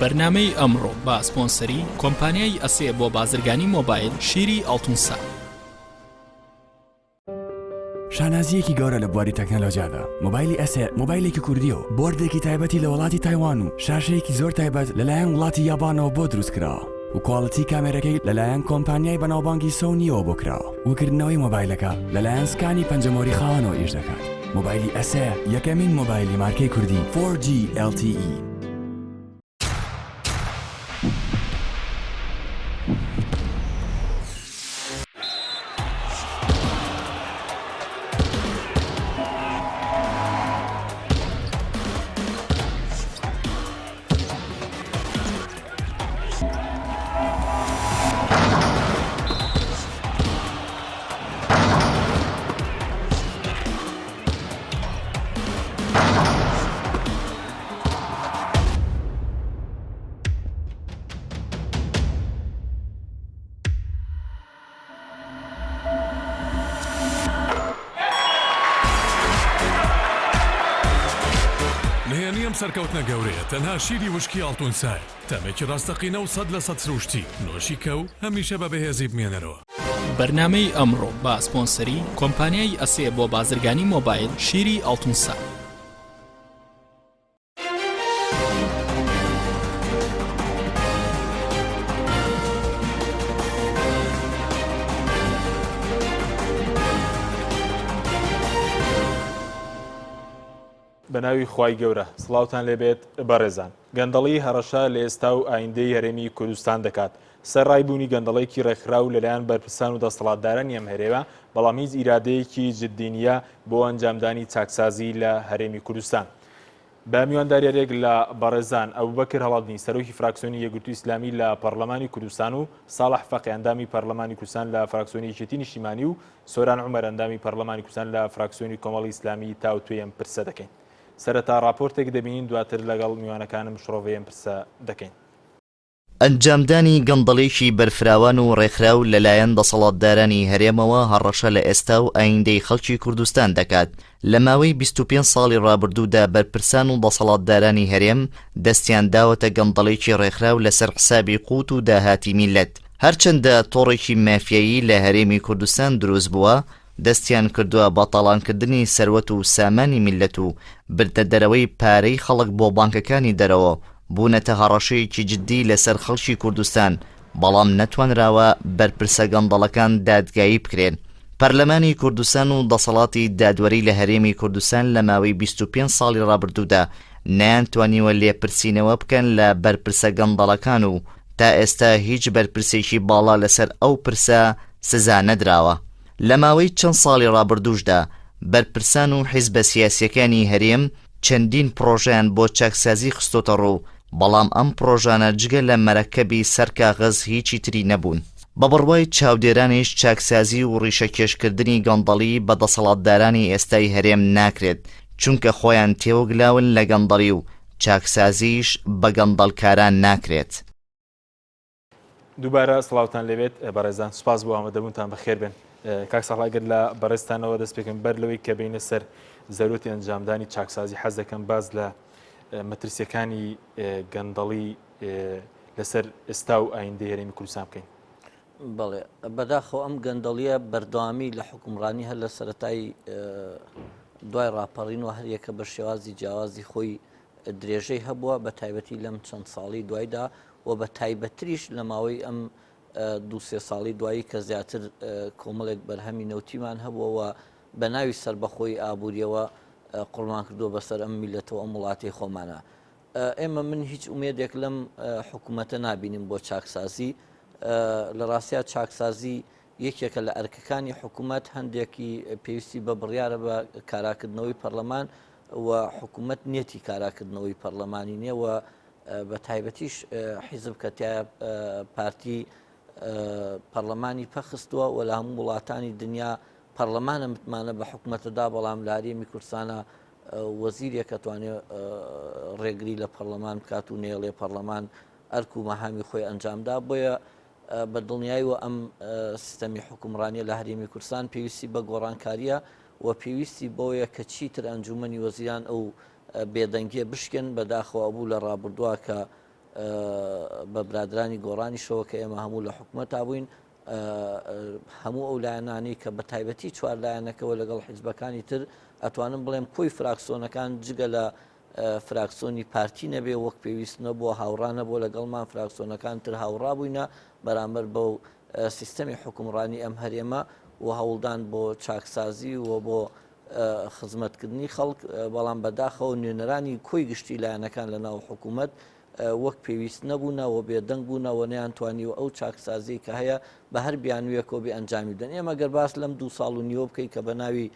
بەرنامەی ئەمڕۆ بە سپۆنسەری کۆمپانیای ئەسێ بۆ بازرگانی مۆبایل شیری ئاڵتونسا. شانازییەکی گەورە لە بواری تەکنەلۆجیادا، مۆبایلی ئەسێ مۆبایلێکی کوردییە و بۆردێکی تایبەتی لە وڵاتی تایوان و شاشەیەکی زۆر تایبەت لەلایەن وڵاتی یابانەوە بۆ دروست کراوە و quality کامێرەکەی لەلایەن کۆمپانیای بەناوبانگی سۆنییەوە بۆ کراوە و کردنەوەی مۆبایلەکە لەلایەن scan ی پەنجەمۆری خاوەنەوە ئیش دەکات. مۆبایلی ئەسێ یەکەمین مۆبایلی مارکەی کوردی 4G LTE. نهێنی ئەم سەرکەوتنە گەورەیە تەنها شیری وشکی ئاڵتونسایە، تامێکی ڕاستەقینە و 100% سروشتی، نۆشی کە و هەمیشە بە بەهێزی بمێنەرەوە. بەرنامەی ئەمڕۆ بە سپۆنسەری کۆمپانیای ئەسێ بۆ بازرگانی مۆبایل شیری ئاڵتونسا. بە ناوی خوای گەورە سڵاوتان لێبێت بەڕێزان. گەندەڵی هەڕەشە لە ئێستا و ئایندەی هەرێمی کوردستان دەکات. سەرڕای بوونی گەندەڵێکی ڕێکخراو لەلایەن بەرپرسان و دەسەڵاتدارانی ئەم هەرێمە، بەڵام هیچ ئیرادەیەکی جددی نییە بۆ ئەنجامدانی چاکسازی لە هەرێمی کوردستان. بە میوانداریارێک لە بەڕێزان ئەبوبەکر هەڵەدنی سەرۆکی فراکسیۆنی یەکگرتووی ئیسلامی لە پەڕلەمانی کوردستان و ساڵح فەقێ ئەندامی پەڕلەمانی کوردستان لە فراکسیۆنی یەکێتی نیشتیمانی و سۆران عومەر ئەندامی پەڕلەمانی کوردستان لە فراکسیۆنی کۆمەڵی ئیسلامی تاوتوێی ئەم پرسە دەکەین. سەرەتا ڕاپۆرتێک دەبینین دواتر لەگەڵ میوانەکانم شڕۆڤەی ئەم پرسە دەکەین. ئەنجامدانی گەندەڵیی بەرفراوان و ڕێکخراو لەلایەن دەسەڵاتدارانی هەرێمەوە هەڕەشە لە ئێستا و ئایندەی خەڵکی کوردستان دەکات. لە ماوەی 25 ساڵی ڕابردوودا بەرپرسان و دەسەڵاتدارانی هەرێم دەستیان داوەتە گەندەڵیی ڕێکخراو لەسەر حسابی قوت و داهاتی میللەت. هەرچەندە تۆڕێکی مافیایی لە هەرێمی کوردستان دروست بووە، دەستیان کردووە بە تاڵانکردنی سەروەت و سامانی میللەت و بردنە دەرەوەی پارەی خەڵک بۆ بانکەکانی دەرەوە بوونەتە هەڕەشەیەکی جددی لەسەر خەڵکی کوردستان، بەڵام نەتوانراوە بەرپرسە گەندەڵەکان دادگایی بکرێن. پەرلەمانی کوردستان و دەسەڵاتی دادوەری لە هەرێمی کوردستان لە ماوەی 25 ساڵی ڕابردوودا نەیانتوانیوە لێپرسینەوە بکەن لە بەرپرسە گەندەڵەکان و تا ئێستا هیچ بەرپرسێکی باڵا لەسەر ئەو پرسە سزا نەدراوە. لە ماوەی چەند ساڵی ڕابردووشدا بەرپرسان و حیزبە سیاسییەکانی هەرێم چەندین پڕۆژەیان بۆ چاکسازی خستۆتە ڕوو، بەڵام ئەم پڕۆژانە جگە لە مەرەکەبی سەر کاغەز هیچی تری نەبوون. بە بڕوای چاودێرانیش چاکسازی و ڕیشەکێشکردنی گەندەڵی بە دەسەڵاتدارانی ئێستای هەرێم ناکرێت، چونکە خۆیان تێوەگلاون لە گەندەڵی و چاکسازیش بە گەندەڵکاران ناکرێت. دووبارە سڵاوتان لێبێت بەڕێزان سوپاس بۆ ئامادەبوونتان بەخێر بێن کاک ساڵح ئەگەر لە بەڕێزتانەوە دەست پێکەم بەر لەوەی کە بینە سەر زەروەتی ئەنجامدانی چاکسازی حەز دەکەم باز لە مەترسیەکانی گەندەڵی لەسەر ئێستا و ئایندەی هەرێمی کوردستان بکەین. بەڵێ بەداخەوە ئەم گەندەڵیە بەردەوامی لە حکومڕانی هەر لە سەتای دوای ڕاپەڕین و هەریەکە بە شێوازی جیاوازی خۆی درێژەی هەبووە بە تایبەتی لەم چەند ساڵی دوایدا و بە تایبەتریش لە ماوەی ئەم دوو سێ ساڵی دوایی کە زیاتر کۆمەڵێک بەرهەمی نەوتیمان هەبووە و بە ناوی سەربەخۆی ئابووریەوە قڕمان کردووە بەسەر ئەم میلەتەوە ئەم وڵاتی خۆمانە. ئێمە من هیچ ئومێدێک لەم حکوومەتە نابینیم بۆ چاکسازی لە ڕاستیا چاکسازی یەکێکە لە ئەرکەکانی حکوومەت هەندێکی پێویستی بە بڕیارە بە کاراکردنەوەی پەرلەمان و حکوومەت نیەتی کاراکردنەوەی پەرلەمانی نییە و بە تایبەتیش حیزب کە تایە پارتی پەرلەمانی پەخستووە و لە هەموو وڵاتانی دنیا پەرلەمانە متمانە بە حکوومەتەدا بەڵام لە هەرێمی کوردستانە وەزیرێک ئەتوانێ ڕێگری لە پەرلەمان بکات و نێڵێ پەرلەمان ئەرک و مەهامی خۆی ئەنجامدا بۆیە بە دڵنیایەوە ئەم سیستەمی حکومڕانیە لە هەرێمی کوردستان پێویستی بە گۆڕانکاریە و پێویستی بۆیە کە چیتر ئەنجومەنی وەزیران ئەو بێدەنگیە بشکێن بەداخەوە ئەبوو لە ڕابردووە کە بە برادرانی گۆڕانیشەوە کە ئێمە هەموو لە حکومەتا بووین هەموو ئەو لایەنانەی کە بە تایبەتی چوار لایەنەکەوە لەگەڵ حیزبەکانی تر ئەتوانم بڵێم کۆی فراکسۆنەکان جگە لە فراکسۆنی پارتی نەبێ وەک پێویست نەبووە هاوڕا نەبووە لەگەڵمان فراکسۆنەکان تر هاوڕا بووینە بەرامبەر بەو سیستەمی حوکمڕانی ئەم هەرێمە و هەوڵدان بۆ چاکسازی و بۆ خزمەتکردنی خەڵک، بەڵام بەداخەوە نوێنەرانی کۆی گشتی لایەنەکان لە ناو حکوومەت وەک پێویست نەبوونە و بێدەنگ بوونە و نەیانتوانیوە ئەو چاکسازیەی کە هەیە بە هەر بیانوویەکەوە بێ ئەنجامی بدەن. ئێمە گەر باس لەم دوو ساڵ و نیوە بکەین کە بە ناوی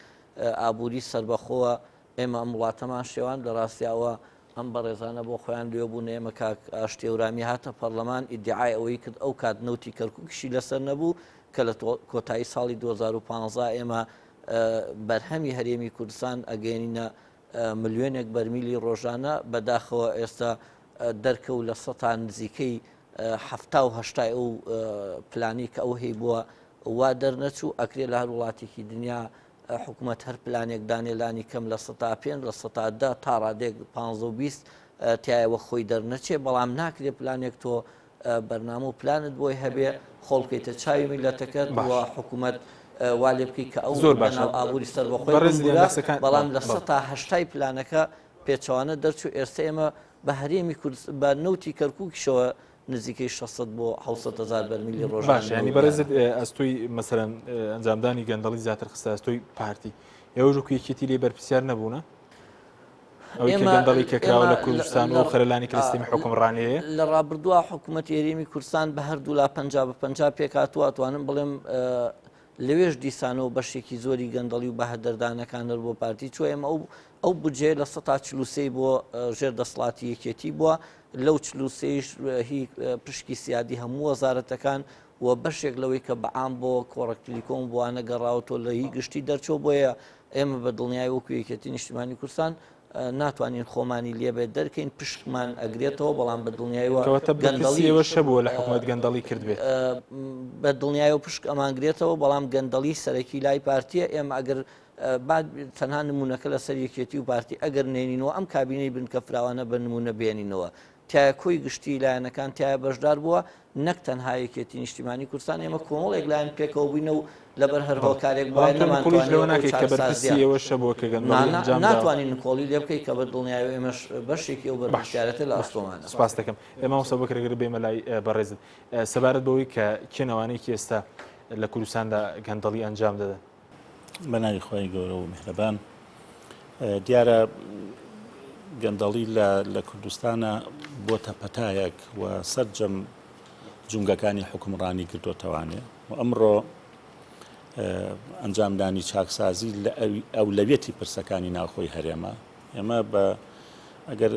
ئابووری سەربەخۆوە ئێمە ئەم وڵاتەمان شێواند، لە ڕاستیا ئەوە ئەم بەڕێزانە بۆ خۆیان لێ بوون. ئێمە کاک ئاشتی هەورامی هاتە پەڕلەمان ئیدیعای ئەوەی کرد ئەو کات نەوتی کەرکووکیشی لەسەر نەبوو کە لە کۆتایی ساڵی 2015 ئێمە بەرهەمی هەرێمی کوردستان ئەگەیەنینە ملیۆنێک بەرمیلی ڕۆژانە، بەداخەوە ئێستا دەرکەوت لە سەتا نزیکەی حەفتا و هەشتای ئەو پلانی کە ئەو هەیبووە وا دەرنەچوو، ئەکرێ لە هەر وڵاتێکی دنیا حکومەت هەر پلانێک دانێ لانی کەم 5% 10% تا ڕادەیەک 15 و 20 تایە وەک خۆی دەرنەچێ، بەڵام ناکرێ پلانێک تۆ بەرنامە و پلانت بۆی هەبێ خۆڵ بکەیتە چاوی میللەتەکەت و حکومەت وا لێ بکەی کە ئەو زۆر باشە بەناو ئابووری سەربەخۆی بەڕێز بمبورە، باسەکان بەڵام لە بەڵێ. سەتا هەشتای پلانەکە پێچەوانە دەرچوو، ئێستا ئێمە بە هەرێمی کوردس بە نەوتی کەرکووکیشەوە نزیکەی 600 بۆ 700 هەزار بەرمیلی ڕۆژانە باشە یانی نەوت بەڕێزت دارە. ئەستۆی مەسەلەن ئەنجامدانی گەندەڵی زیاتر خستە ئەستۆی پارتی ئێوەش وەکو یەکێتی لێی بەرپرسیار نەبوونە؟ ئەوەی کە ئێمە گەندەڵی کە کراوە ئێمە لە کوردستان و لە ئەو خەرەلانی کە لە سیستەمی حوکمڕانی هەیە؟ لە ڕابردووە حکوومەتی هەرێمی کوردستان بە هەردوولا 50 بە 50 پێکهاتووە ئەتوانم بڵێم لەوێش دیسانەوە بەشێکی زۆری گەندەڵی و بەهەدەردانەکان هەر بۆ پارتی چووە ئێمە ئەو ئەو بودجەیە لە سەتا 43 بۆ ژێر دەسەڵاتی یەکێتی بووە لەو 43 هی پشکی سیادی هەموو وەزارەتەکان و بەشێک لەوەی کە بەعام بۆ کۆڕەک تلیکۆم بووانە گەڕاوەتەوە لە هی گشتی دەرچووە بۆیە ئێمە بە دڵنیایی وەکو یەکێتی نیشتیمانی کوردستان ناتوانین خۆمانی لێ بێ دەرکەین پشکمان ئەگرێتەوە بەڵام بە دڵنیایەوە کەواتە گەندەڵی ئێوەش هەبووە لە حکومەت گەندەڵی کردبێت؟ بە دڵنیایەوە پشک ئەمانگرێتەوە بەڵام گەندەڵی سەرەکی لای پارتیە ئێمە ئەگەر با تەنها نمونەکە لەسەر یەکێتی و پارتی ئەگەر نێنینەوە ئەم کابینەی بنکە فراوانە بە نمونە بێنینەوە تایە کۆی گشتی لایەنەکان تایە بەشدار بووە نەک تەنها یەکێتی نیشتیمانی کوردستان ئێمە کۆمەڵێک لایەن پێکەوە بووینە و لەبەر هەر هۆکارێک بەڵام بوایە تۆ نکوڵیش نەمانتوانیوە لەوە ئەو ناکەیت کە بەرپرسی چاکسازییە ئێوەش هەبووە کە نا گەندەڵی نا ئەنجام داوە. ناتوانین نکۆڵی لێ بکەی کە بە دڵنیایەوە ئێمەش بەشێکی ئەو باش بەرپرسیارەتە لە باش ئەستۆمانە. سپاست دەکەم. مامۆستا بەکر ئەگەر بێمە لای بەڕێزت سەبارەت بەوەی کە کێن ئەوانەی کە ئێستا لە کوردستاندا گەندەڵی ئەنجام دەدەن؟ بە ناوی خوای گەورە و میهرەبان. دیارە گەندەڵی لە کوردستانە بۆتە پەتایەک و سەرجەم جومگەکانی حوکمڕانی گرتۆتەوانێ و ئەمڕۆ ئەنجامدانی چاکسازی لە ئەولەویەتی پرسەکانی ناوخۆی هەرێمە ئێمە بە ئەگەر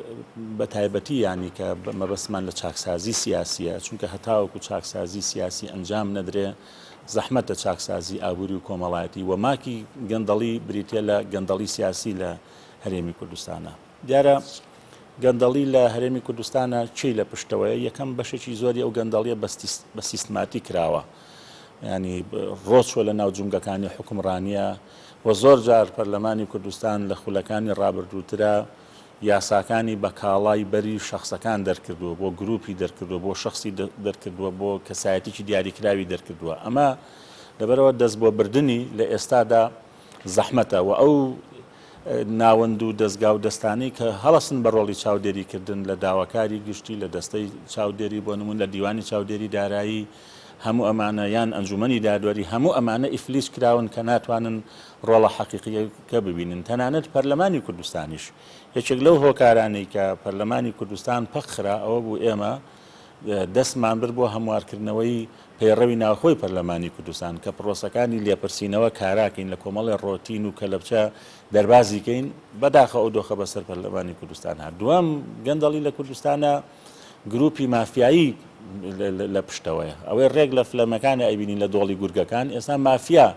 بە تایبەتی یانی کە مەبەستمان لە چاکسازی سیاسیە چونکە هەتاوەکو چاکسازی سیاسی ئەنجام نەدرێ زەحمەتە چاکسازی ئابووری و کۆمەڵایەتی و ماکی گەندەڵی بریتە لە گەندەڵی سیاسی لە هەرێمی کوردستانە دیارە گەندەڵی لە هەرێمی کوردستانە چی لە پشتەوەیە یەکەم بەشێکی زۆری ئەو گەندەڵیە بە سیستماتی کراوە ینی ڕۆچوە لە ناو جومگەکانی حکومڕانیە و زۆر جار پەرلەمانی کوردستان لە خولەکانی ڕابردووترا یاساکانی بە کاڵای بەری شەخسەکان دەرکردووە، بۆ گروپی دەرکردووە، بۆ شەخسی دەرکردووە، بۆ کەسایەتیی دیاریکراوی دەرکردووە. ئەمە لەبەرئەوە دەست بۆ بردنی لە ئێستادا زەحمەتە و ئەو ناوەند و دەزگا و دەستانەی کە هەڵەسن بە ڕۆڵی چاودێریکردن لە داواکاری گشتی، لە دەستەی چاودێری بۆ نموون لە دیوانی چاودێری دارایی، هەموو ئەمانە یان ئەنجومەنی دادوەری هەموو ئەمانە ئیفلیج کراون کە ناتوانن ڕۆڵە حەقیقیەکە ببینن تەنانەت پەرلەمانی کوردستانیش یەکێک لەو هۆکارانەی کە پەرلەمانی کوردستان پەک خرا ئەوە بوو ئێمە دەستمان برد بۆ هەموارکردنەوەی پەیڕەوی ناوخۆی پەرلەمانی کوردستان کە پرۆسەکانی لێپرسینەوە کاراکەین لە کۆمەڵی ڕۆتین و کەلەپچە دەربازی کەین بەداخە ئەو دۆخە بەسەر پەرلەمانی کوردستان هات دووەم گەندەڵی لە کوردستانە گروپی مافیایی لە پشتەوەیە ئەوەی ڕێک لە فلەمەکانی ئەیبینین لە دۆڵی گورگەکان ئێستا مافیا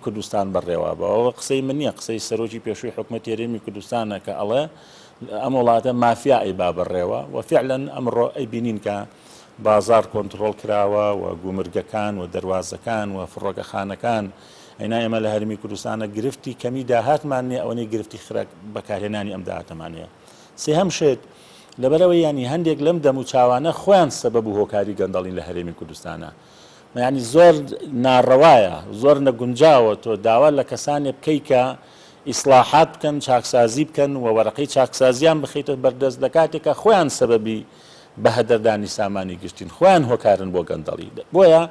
کوردستان بەڕێوە بەوە قسەی من نییە قسەی سەرۆکی پێشووی حکومەتی هەرێمی کوردستانە کە ئەڵێ ئەم وڵاتە مافیا ئەی با بەڕێوە و فعلا ئەمڕۆ ئەیبینین کە بازار کۆنتڕۆڵ کراوە و گومرگەکان و دەروازەکان و فڕۆکەخانەکان ئەینا ئێمە لە هەرمی کوردستانە گرفتی کەمی داهاتمان نییە ئەوەنەی گرفتی خراپ بەکارهێنانی ئەم داهاتەمان هەیە سێهەم شت. لەبەرئەوەی یانی هەندێک لەم دەم و چاوانە خۆیان سەبەب و هۆکاری گەندەڵین لە هەرێمی کوردستانا. یانی زۆر ناڕەوایە، زۆر نەگونجاوە تۆ داوا لە کەسانێ بکەی کە ئیسڵاحات بکەن، چاکسازی بکەن و وەرەقەی چاکسازیان بخەیتە بەردەست لە کاتێکا خۆیان سەبەبی بەهەدەردانی سامانی گشتین، خۆیان هۆکارن بۆ گەندەڵی. بۆیە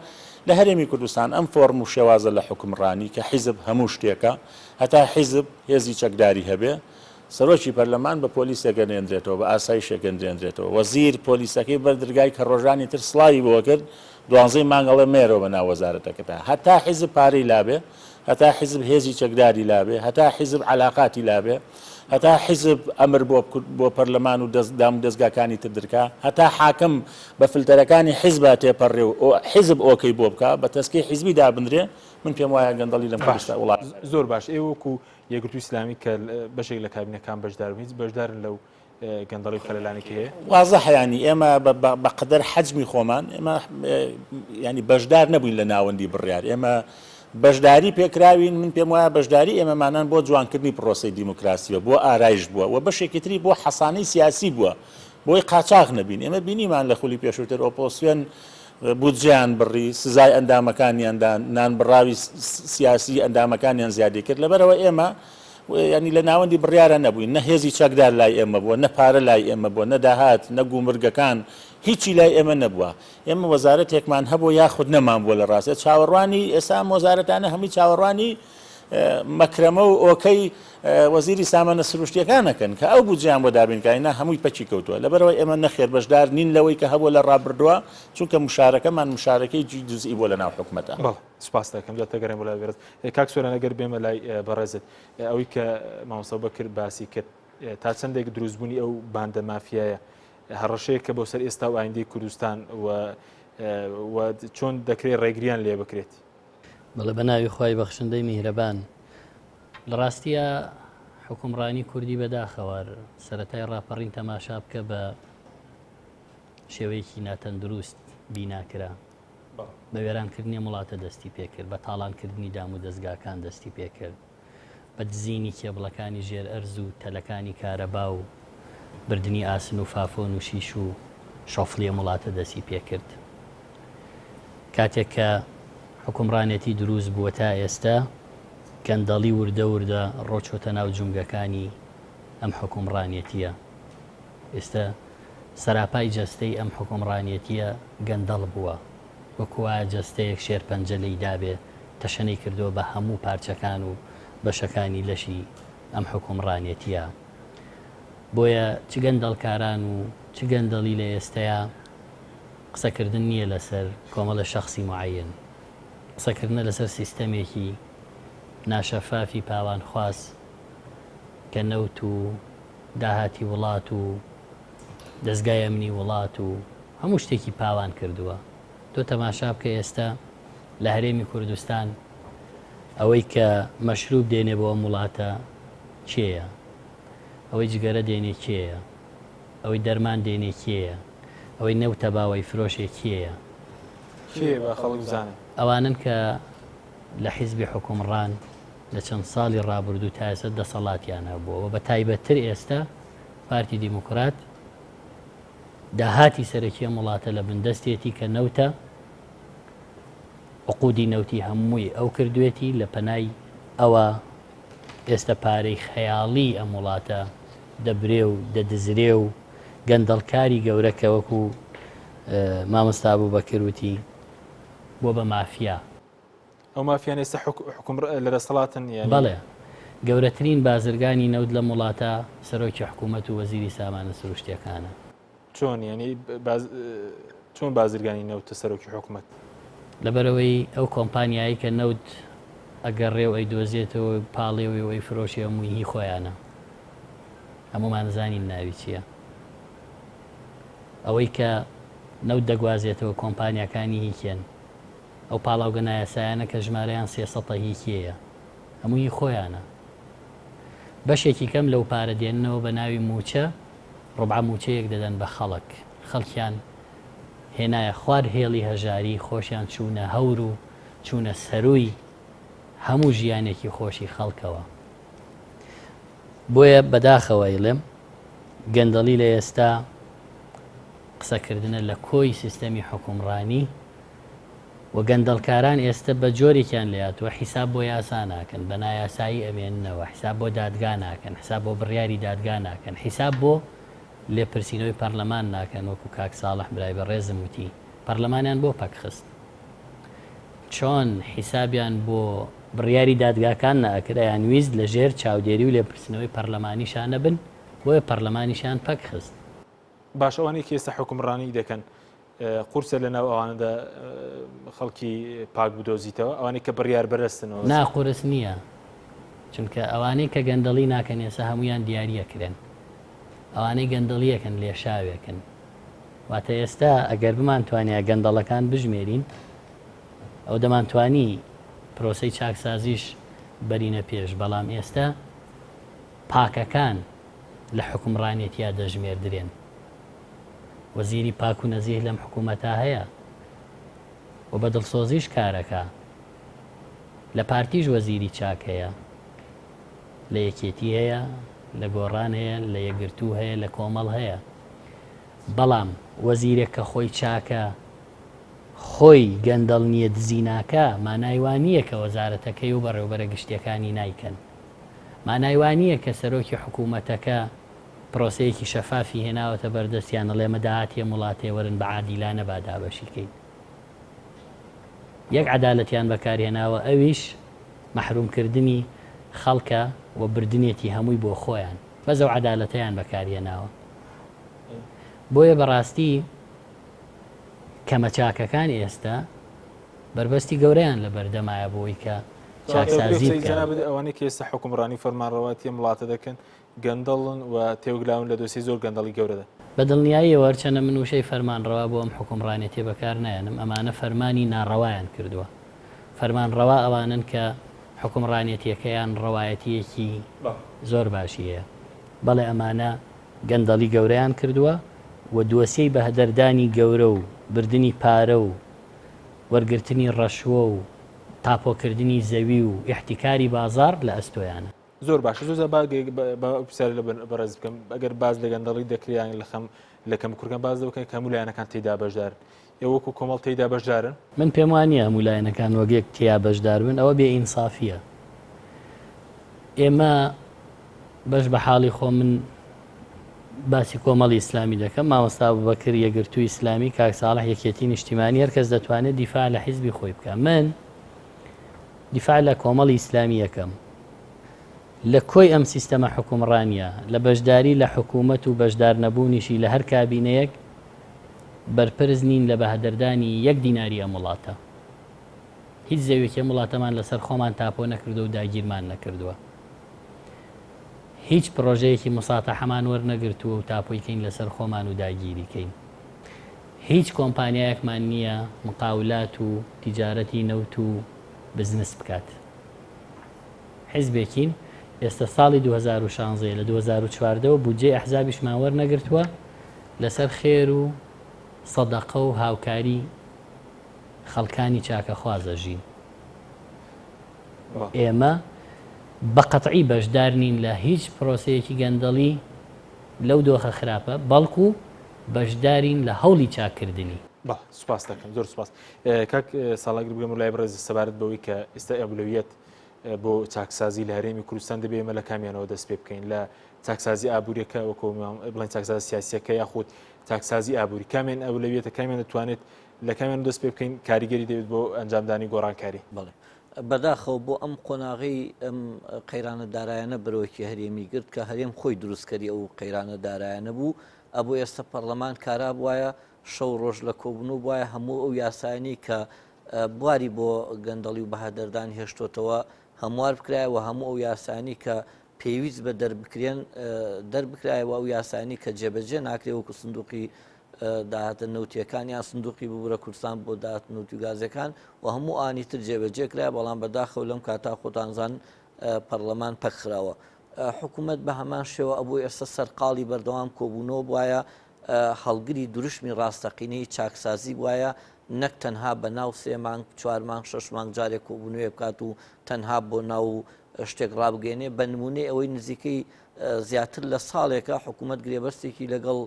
لە هەرێمی کوردستان ئەم فۆڕم و شێوازە لە حوکمڕانی کە حیزب هەموو شتێکە، هەتا حیزب هێزی چەکداری هەبێ، سەرۆکی پەرلەمان بە پۆلیسێک ئەنێنرێتەوە، بە ئاسایشێک ئەنرێنرێتەوە، وەزیر پۆلیسەکەی بەر درگای کە ڕۆژانی تر سڵاوی بۆ کرد، دوانزەی مانگ ئەڵێ مەیەرەوە بە ناو وەزارەتەکەتا. هەتا حیزب پارەی لابێ، هەتا حیزب هێزی چەکداری لابێ، هەتا حیزب عەلاقاتی لابێ، هەتا حیزب ئەمر بۆ بۆ پەرلەمان و دەست دامودەزگاکانی تر درکا، هەتا حاکم بە فلتەرەکانی حیزبا تێپەڕێ و حیزب ئۆکەی بۆ بکا، بە تەسکەی حیزبی دابنرێ، من پێم وایە گەندەڵی لەم باش کوردستان وڵاتە. زۆر باش ئێوە وەکو یەکگرتووی ئیسلامی کە بەشێک لە کابینەکان بەشدارن هیچ بەشدارن لەو گەندەڵی و خەلەلانی کە هەیە؟ وازحە یانی ئێمە بە قەدەر حەجمی خۆمان ئێمە یانی بەشدار نەبووین لە ناوەندی بڕیار ئێمە بەشداری پێکراوین من پێم وایە بەشداری ئێمەمانان بۆ جوانکردنی پرۆسەی دیموکراسیە بۆ ئارایش بووە و بەشێکی تری بۆ حەسانەی سیاسی بووە بۆی قاچاغ نەبین ئێمە بینیمان لە خولی پێشووتر ئۆپۆسیۆن بودجەیان بڕی، سزای ئەندامەکانیان دا، نانبڕاوی سیاسی ئەندامەکانیان زیادی کرد، لەبەرئەوە ئێمە یانی لە ناوەندی بڕیارا نەبووین، نە هێزی چەکدار لای ئێمە بووە، نە پارە لای ئێمە بووە، نە داهات، نە گومرگەکان، هیچی لای ئێمە نەبووە. ئێمە وەزارەتێکمان هەبووە یاخود نەمانبووە لە ڕاستیا چاوەڕوانی ئێستا ئەم وەزارەتانە هەمووی چاوەڕوانی مەکرەمە و ئۆکەی وەزیری سامانە سروشتیەکان ئەکەن کە ئەو بودجەیان بۆ دابین کا ئینا هەمووی پەکی کەوتووە لەبەرئەوەی ئێمە نەخێر بەشدار نین لەوەی کە هەبووە لە ڕابردووە چونکە مشارەکەمان مشارەکەی جزئی بووە لەناو حکومەتە. بەڵێ سوپاست دەکەم جا تەگەرێن بۆ لای بەڕێز کاک سۆران ئەگەر بێمە لای بەڕێزت ئەوەی کە مامۆستا بەکر باسی کرد تا چەندێک دروستبوونی ئەو باندە مافیایە هەڕەشەیەکە بۆ سەر ئێستا و ئایندەی کوردستان و و چۆن دەکرێت ڕێگریان لێ بکرێت؟ بەڵێ بەناوی خوای بەخشندەی میهرەبان. لە ڕاستیا حوکمڕانی کوردی بەداخەوە سەرەتای ڕاپەڕین تەماشا بکە بە شێوەیەکی ناتەندروست بینا کرا بە وێرانکردنی ئەم وڵاتە دەستی پێکرد بە تاڵانکردنی دام و دەستگاکان دەستی پێکرد بە دزینی کێبڵەکانی ژێر ئەرز و تەلەکانی کارەبا و بردنی ئاسن و فافۆن و شیش و شۆفڵی ئەم وڵاتە دەستی پێکرد. کاتێک کە حوکمڕانێتی دروست بووە تا ئێستە گەندەڵی وردە وردە ڕۆچۆتە ناو جومگەکانی ئەم حوکمڕانێتیە. ئێستە سەراپای جەستەی ئەم حوکمڕانێتیە گەندەڵ بووە. وەکو وایە جەستەیەک شێرپەنجە لێی دابێ تەشەنەی کردووە بە هەموو پارچەکان و بەشەکانی لەشی ئەم حوکمڕانێتیە. بۆیە چ گەندەڵکاران و چ گەندەڵی لە ئێستەیا قسەکردن نییە لەسەر کۆمەڵە شەخسی موعەیەن، قسەکردنە لەسەر سیستەمێکی ناشەفافی پاوانخواز کە نەوت و داهاتی وڵات و دەزگای ئەمنی وڵات و هەموو شتێکی پاوان کردووە. تۆ تەماشا بکە ئێستا لە هەرێمی کوردستان ئەوەی کە مەشروب دێنێ بۆ ئەم وڵاتە کێیە؟ ئەوەی جگەرە دێنێ کێیە؟ ئەوەی دەرمان دێنێ کێیە؟ ئەوەی نەوتە باو ئەیفرۆشێ کێیە؟ کێیە با خەڵک بزانێ؟ ئەوانەن کە لە حیزبی حوکمڕان لە چەند ساڵی ڕابردوو تا ئێستا دەسەڵاتیان هەبووە و بە تایبەتتر ئێستا پارتی دیموکرات داهاتی سەرەکی ئەم وڵاتە لە بندەستێتی کە نەوتە، عقودی نەوتی هەمووی ئەو کردوێتی لە پەنای ئەوە ئێستە پارەی خەیاڵی ئەم وڵاتە دەبرێ و دەدزرێ و گەندەڵکاری گەورە کە وەکو مامۆستا ئەبوبەکر وتی بووە بە مافیا. ئەو مافیانە ئێستا حوکم لە دەسەڵاتن یانی؟ بەڵێ. گەورەترین بازرگانی نەوت لەم وڵاتە سەرۆکی حکوومەت و وەزیری سامانە سروشتییەکانە. چۆن یانی چۆن بازرگانی نەوتە سەرۆکی حکومەت؟ لەبەرئەوەی ئەو کۆمپانیایەی کە نەوت ئەگەڕێ و ئەیدۆزێتەوە و پاڵێوێ و ئەیفرۆشێ هەمووی هی خۆیانە. هەموومان ئەزانین ناوی چییە. ئەوەی کە نەوت دەگوازێتەوە کۆمپانیاکانی هی کێن؟ ئەو پاڵاوگە نایاسایانە کە ژمارەیان سێسەتە هی کێیە؟ هەمووی هی خۆیانە. بەشێکی کەم لەو پارە دێننەوە بە ناوی مووچە، ڕوبعە مووچەیەک دەدەن بە خەڵک. خەڵکیان هێنایە خوار هێڵی هەژاری، خۆشیان چوونە هەور و چوونە سەرووی هەموو ژیانێکی خۆشی خەڵکەوە. بۆیە بەداخەوە ئەیڵێم گەندەڵی لە ئێستا. قسەکردنە لە کۆی سیستەمی حوکمڕانی و گەندەڵکاران ئێستە بە جۆرێکیان لێهاتووە حیساب بۆ یاسا ناکەن، بە نایاسایی ئەمێننەوە، حیساب بۆ دادگا ناکەن، حیساب بۆ بڕیاری دادگا ناکەن، حیساب بۆ لێپرسینەوەی پەرلەمان ناکەن، وەکو کاک ساڵح برای بەڕێزم وتی پەرلەمانیان بۆ پەکخست؟ چۆن حیسابیان بۆ بڕیاری دادگاکان نەئەکرد ئەیانویست لە ژێر چاودێری و لێپرسینەوەی پەرلەمانیشا نەبن بۆیە پەرلەمانیشیان پەکخست. باشە ئەوانەی کە ئێستا حوکمڕانی دەکەن قورسە لە ناو ئەوانەدا خەڵکی پاک بدۆزیتەوە ئەوانەی کە بڕیار بەرەستنەوە؟ نا قورس نییە چونکە ئەوانەی کە گەندەڵی ناکەن ئێستا هەموویان دیاریەکرێن ئەوانەی گەندەڵیەکەن لێشاوێکن واتە ئێستا ئەگەر بمانتوانیا گەندەڵەکان بژمێرین ئەو دەمانتوانی پرۆسەی چاکسازیش بەرینە پێش بەڵام ئێستا پاکەکان لە حوکمڕانێتیا دەژمێردرێن. وەزیری پاک و نەزیه لەم حکوومەتە هەیە و بە دڵسۆزیش کارەکا. لە پارتیش وەزیری چاک هەیە، لە یەکێتی هەیە، لە گۆڕان هەیە، لە یەکگرتوو هەیە، لە کۆمەڵ هەیە. بەڵام وەزیرێک کە خۆی چاکە، خۆی گەندەڵ نییە، دزی ناکا، مانای وا نییە کە وەزارەتەکەی و بەڕێوەبەرە گشتییەکانی نایکەن. مانای وا نییە کە سەرۆکی حکوومەتەکە پرۆسەیەکی شەفافی هێناوەتە بەردەست یان ئەڵێ ئەمە داهاتی ئەم وڵاتەیە وەرن بە عادیلانە با دابەشی کەین. یەک عەدالەتیان بەکار هێناوە ئەویش مەحروم کردنی خەڵکە و بردنێتی هەمووی بۆ خۆیان. بەس ئەو عەدالەتەیان بەکار هێناوە. بۆیە بەڕاستی کەمە چاکەکان ئێستە بەربەستی گەورەیان لە بەردەمایە بۆی کە چاکسازی بکەن. جەنابت ئەوانەی کە ئێستا حوکمڕانی و فەرمانڕەوایەتی ئەم وڵاتە دەکەن گەندەڵن و تێوەگلاون لە دۆسیەی زۆر گەندەڵی گەورەدا. بە دڵنیاییەوە هەرچەندە من وشەی فەرمانڕەوا بۆ ئەم حوکمڕانێتیە بەکار نایەنم، ئەمانە فەرمانی ناڕەوایان کردووە. فەرمانڕەوا ئەوانەن کە حوکمڕانێتیەکەیان ڕەوایەتیەکی زۆر باشی هەیە. بەڵێ ئەمانە گەندەڵی گەورەیان کردووە و دۆسیەی بەهەدەردانی گەورە و بردنی پارە و وەرگرتنی ڕەشوە و تاپۆکردنی زەوی و ئیحتیکاری بازاڕ لە ئەستۆیانە. زۆر باشە زۆر جار با با ئەو پرسیارە لە بەڕێز بکەم ئەگەر باس لە گەندەڵی دەکرێ یان لە خەم لە کەم کورکان باس لەوە بکەن کە هەموو لایەنەکان تێیدا بەشدارن ئێوە وەکو کۆمەڵ تێیدا بەشدارن؟ من پێم وا نییە هەموو لایەنەکان وەک یەک تێیا بەشدار بن ئەوە بێ ئینسافییە ئێمە بەش بە حاڵی خۆم من باسی کۆمەڵی ئیسلامی دەکەم، مامۆستا ئەبوبەکر یەکگرتووی ئیسلامی، کاک ساڵح یەکێتی نیشتیمانی، هەر کەس دەتوانێت دیفاع لە حیزبی خۆی بکا. من دیفاع لە کۆمەڵی ئیسلامی ئەکەم. لە کۆی ئەم سیستەمە حوکمڕانییە، لە بەشداری لە حکوومەت و بەشدار نەبوونیشی لە هەر کابینەیەک، بەرپرس نین لە بەهەدەردانی یەک دیناری ئەم وڵاتە. هیچ زەویەکی ئەم وڵاتەمان لەسەر خۆمان تاپۆ نەکردووە و داگیرمان نەکردووە. هیچ پڕۆژەیەکی موساتەحەمان وەرنەگرتووە و تاپۆی کەین لەسەر خۆمان و داگیری کەین. هیچ کۆمپانیایەکمان نییە مقاولات و تیجارەتی نەوت و بزنس بکات. حیزبێکین ئێستە ساڵی 2016 یە لە 2014 وە بودجەی ئەحزابیشمان وەرنەگرتووە لەسەر خێر و سەدەقە و هاوکاری خەڵکانی چاکەخواز ئەژین. ئێمە بە قەتعی بەشدار نین لە هیچ پرۆسەیەکی گەندەڵی لەو دۆخە خراپە، بەڵکو بەشدارین لە هەوڵی چاککردنی. بەڵێ سوپاس دەکەم زۆر سوپاس کاک ساڵاگر بگەم لای بەڕێز سەبارەت بەوەی کە ئێستا ئەولەویەت بۆ چاکسازی لە هەرێمی کوردستان دەبێ ئێمە لە کامیانەوە دەست پێ بکەین لە چاکسازی ئابووریەکە وەکو بڵێن چاکسازی سیاسیەکە یاخود چاکسازی ئابووری کامیان ئەولەویەتە کامیان دەتوانێت لە کامیان دەست پێ بکەین کاریگەری دەبێت بۆ ئەنجامدانی گۆڕانکاری بەڵێ بەداخەوە بۆ ئەم قۆناغەی ئەم قەیرانە دارایانە بەرۆکی هەرێمی گرت کە هەرێم خۆی دروستکەری ئەو قەیرانە دارایانە بوو، ئەبوو ئێستا پەڕلەمان کارا بوایە، شەو ڕۆژ لە کۆبوونەوە بوایە، هەموو ئەو یاسایانەی کە بواری بۆ گەندەڵی و بەهەدەردان هێشتۆتەوە هەموار بکرایە و هەموو ئەو یاسایانەی کە پێویست بە دەربکرێن دەربکرایە و ئەو یاسایانەی کە جێبەجێ ناکرێ وەکو سندوقی داهاتە نەوتیەکان یان سندوقی ببورە کوردستان بۆ داهات نەوت و گازەکان و هەموو ئانی تر جێبەجێ کرا بەڵام بەداخەوە لەم کاتا خۆتان زان پەرلەمان پەکخراوە حکوومەت بە هەمان شێوە ئەبوو ئێستا سەرقاڵی بەردەوام کۆبوونەوە بواە هەڵگری دروشمی ڕاستەقینەی چاکسازی بواە نەک تەنها بە ناو سێ مانگ چوار مانگ شەش مانگ جارێک کۆبوونەوەی بکات و تەنها بۆ ناو شتێک ڕابگەێنێ بە نمونەی ئەوەی نزیکەی زیاتر لە ساڵێکە حکوومەت گرێبەستێکی لەگەڵ.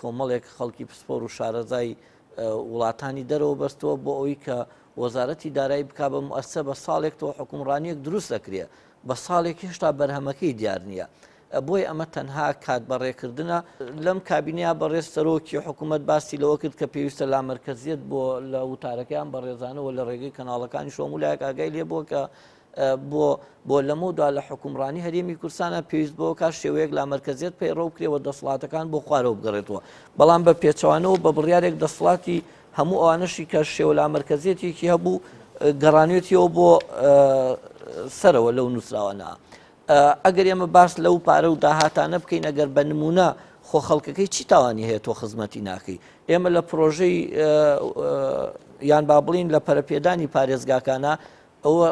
کۆمەڵێک خەڵکی پسپۆر و شارەزای وڵاتانی دەرەوە بەستووە بۆ ئەوەی کە وەزارەتی دارایی بکا بە موئەسسە بە ساڵێک تۆ حوکمڕانیەک دروست ئەکرێ بە ساڵێک هێشتا بەرهەمەکەی دیار نییە بۆیە ئەمە تەنها کات بەڕێکردنە. لەم کابینەیە بەڕێز سەرۆکی حکوومەت باسی لەوە کرد کە پێویستە لامەرکەزیەت بۆ لە وتارەکەیان بەڕێزانەوە لە ڕێگەی کەناڵەکانی شۆم و لایەک ئاگای لێ بووە کە بۆ بۆ لەمەودا لە حوکمڕانی هەرێمی کوردستانە پێویست بۆ کار شێوەیەک لامەرکەزیەت پەیڕەو بکرێ و دەسەڵاتەکان بۆ خوارەوە بگەڕێتەوە بەڵام بە پێچەوانەوە بە بڕیارێک دەسەڵاتی هەموو ئەوانەشی کە شێوە لامەرکەزیەتێکی هەبوو گەڕانێتیەوە بۆ سەرەوە لەو نووسراوانە ئەگەر ئێمە باس لەو پارە و داهاتانە بکەین ئەگەر بە نمونە خۆ خەڵکەکەی چی تاوانی هەیە تۆ خزمەتی ناکەی ئێمە لە پرۆژەی یان با بڵین لە پەرەپێدانی پارێزگاکانە ئەوە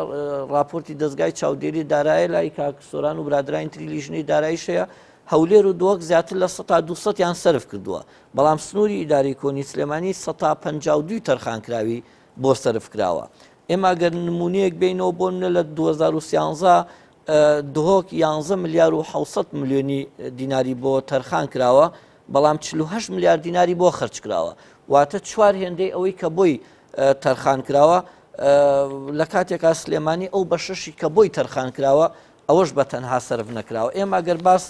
ڕاپۆرتی دەزگای چاودێری دارایە لای کاک سۆران و برادرانی تری لیژنەی داراییش هەیە، هەولێر و دهۆک زیاتر لە سەتا 200 یان سەرف کردووە، بەڵام سنووری ئیدارەی کۆنی سلێمانی سەتا 52 تەرخانکراوی بۆ سەرف کراوە. ئێمە گەر نموونەیەک بێینەوە بۆ نمونە لە 2013 دهۆک 11 ملیار و 700 ملیۆنی دیناری بۆ تەرخان کراوە، بەڵام 48 ملیار دیناری بۆ خەرج کراوە، واتە چوار هێندەی ئەوەی کە بۆی تەرخان کراوە، لە کاتێکا سلێمانی ئەو بەشەشی کە بۆی تەرخان کراوە ئەوەش بە تەنها سەرف نەکراوە. ئێمە گەر باس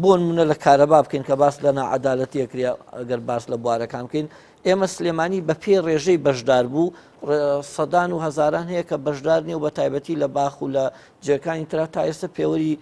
بۆ نمونە لە کارەبا بکەین کە باس لە ناعەدالەتیە کرێ ئەگەر باس لە بوارەکان بکەین ئێمە سلێمانی بە پێی ڕێژەی بەشدار بوو سەدان و هەزاران هەیە کە بەشدار نیە و بە تایبەتی لە باخ و لە جێکانی ترا تا ئێستا پێوەری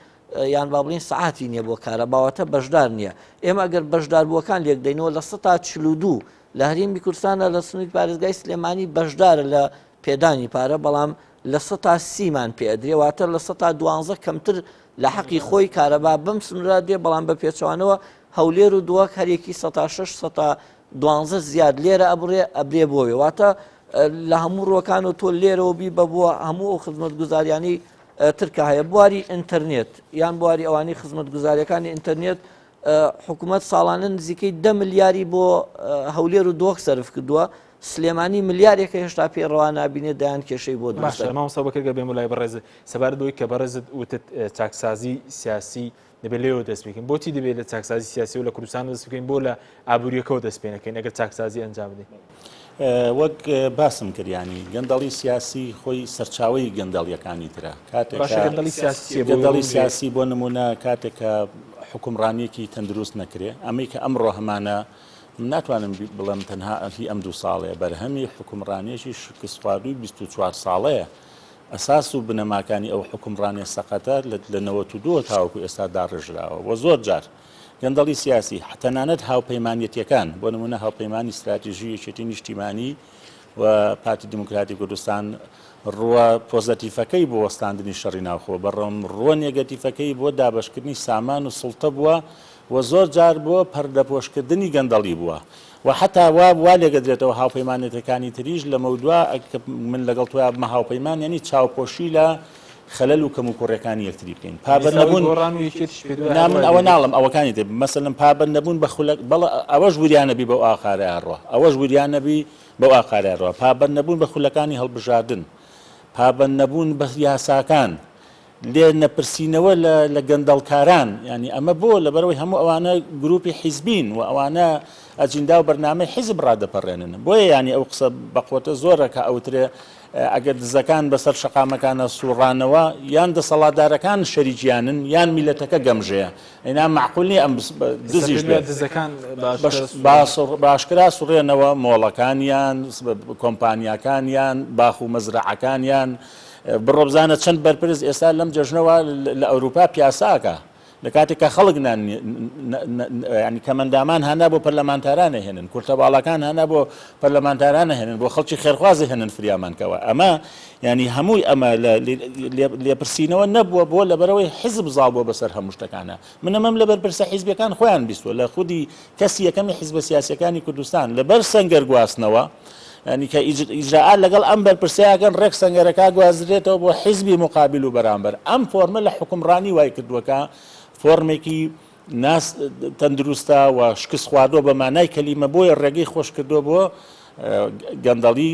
یان با بڵین سەعاتی نییە بۆ کارەبا واتە بەشدار نییە ئێمە ئەگەر بەشداربووەکان لێک دەینەوە لە سەتا 42 لە هەرێمی کوردستانە لە سنووری پارێزگای سلێمانی بەشدارە لە پێدانی پارە بەڵام لە سەتا سیمان پێ ئەدرێ واتە لە سەتا دوانزە کەمتر لە حەقی خۆی کارەبا بەم سنوورا دێ بەڵام بە پێچەوانەوە هەولێر و دهۆک هەرێکی سەتا شەش سەتا دوانزە زیاد لێرە ئەبرێ ئەبرێ بۆوێ واتە لە هەموو ڕۆکان و تۆ لێرەوە بی بە بووە هەموو ئەو خزمەتگوزاریانی ترکە هەیە بواری ئینتەرنێت یان بواری ئەوانی خزمەتگوزاریەکانی ئینتەرنێت حکوومەت ساڵانە نزیکەی دە ملیاری بۆ هەولێر و دۆک سەرف کردووە سلێمانی ملیارێکە هێشتا پێ ڕەوا نابینێت دایان کێشەی بۆ باشە مامۆستا بەکر گەر بێمە لای بەڕێزت سەبارەت بەوەی کە بەڕێزت وتت چاکسازی سیاسی دەبێت لێوە دەست بکەین بۆچی دەبێت لە چاکسازی سیاسی و لە کوردستان دەست بکەین بۆ لە ئابووریەکەەوە دەست پێ نەکەین ئەگەر چاکسازی ئەنجام بدەین وەک باسم کرد ینی گەندەڵی سیاسی خۆی سەرچاوی گەندەڵیەکانی ترە کاتێک گەندەڵی سیاسی بۆ نمونە کاتێک کە حکومڕانیەکی تەندروست نەکرێ ئەمەی کە ئەمڕۆ هەمانە ناتوانم بڵێم تەنها ئەهی ئەم دوو ساڵەیە بەرهەمی حکومڕانیەکی شکستخواردووی 24 ساڵەیە ئەساس و بنەماکانی ئەو حکومڕانیە سەقەتە لە 92 تاوەکو ئێستا داڕێژراوە و زۆر جار گەندەڵی سیاسی، تەنانەت هاوپەیمانیەتیەکان، بۆ نموونە هاوپەیمانی ستراتیژی یەکێتی نیشتیمانی و پارتی دیموکراتی کوردستان ڕووە پۆزەتیفەکەی بۆ وەستاندنی شەڕی ناوخۆ، بەڕم ڕووە نێگەتیفەکەی بۆ دابەشکردنی سامان و سوڵتە بووە و زۆر جار بۆ پەردەپۆشکردنی گەندەڵی بووە و حەتا وا وا لێگەدرێتەوە هاوپەیمانێتەکانی تریش لەمەودوا کە من لەگەڵ تۆیا بمە هاوپەیمان یانی چاوپۆشی لە خەلەل و کەموکوڕیەکانی یەکتری بکەین پابەند نەبوون گۆڕان و یەکێتیش پێت وایە نا من هەر ئەوە وای لێ دێت؟ ناڵێم ئەوەکانی تر مەسەلەن پابەند نەبوون بە خولەک بەڵێ ئەوەش وریا نەبی بەو ئاقارەیا ڕوا ئەوەش وریا نەبی بەو ئاقارەیا ڕوا پابەند نەبوون بە خولەکانی هەڵبژاردن پابەند نەبوون بە یاساکان لێ نەپرسینەوە لە لە گەندەڵکاران یانی ئەمە بۆ لەبەرئەوەی هەموو ئەوانە گروپی حیزبین و ئەوانە ئەجیندا و بەرنامەی حیزب ڕادەپەڕێنن بۆیە یانی ئەو قسە بەقوەتە زۆرە کە ئەوترێ ئەگەر دزەکان بەسەر شەقامەکانا سوڕانەوە یان دەسەڵاتدارەکان شەریکیانن یان میلەتەکە گەمژەیە ئەینا مەعقول نیە ئەم دزیش بێت دزەکان باشکرا سوڕێنەوە مۆڵەکانیان کۆمپانیاکانیان باخ و مەزرەعەکانیان بڕۆ بزانە چەند بەرپرس ئێستا لەم جەژنەوە لە ئەوروپا پیاساکە لە کاتێک کە خەڵک نان ینی کەمەندامان هانا بۆ پەرلەمانتاران ئەهێنن کورتە باڵاکان هانا بۆ پەرلەمانتاران ئەهێنن بۆ خەڵکی خێرخواز ئەهێنن فریامان کەوە ئەمە ینی هەمووی ئەمە لێپرسینەوە نەبووە بۆ لەبەرەوەی حیزب زاڵ بووە بەسەر هەموو شتەکانە من ئەمەم لە بەرپرسە حیزبیەکان خۆیان بیستوە لە خودی کەسی یەکەمی حیزبە سیاسیەکانی کوردستان لەبەر سەنگەر گواستنەوە ینی کە ئیجرائات لەگەڵ ئەم بەرپرسەیەکەن ڕێک سەنگەرەکە گوازرێتەوە بۆ حیزبی مقابل و بەرامبەر ئەم فۆرمە لە حوکمڕانی وای کردووە کە فۆرمێکی ناس تەندروستە و شکست خواردووە بە مانای کەلیمە بۆیە ڕێگەی خۆش کردووە بۆ گەندەڵی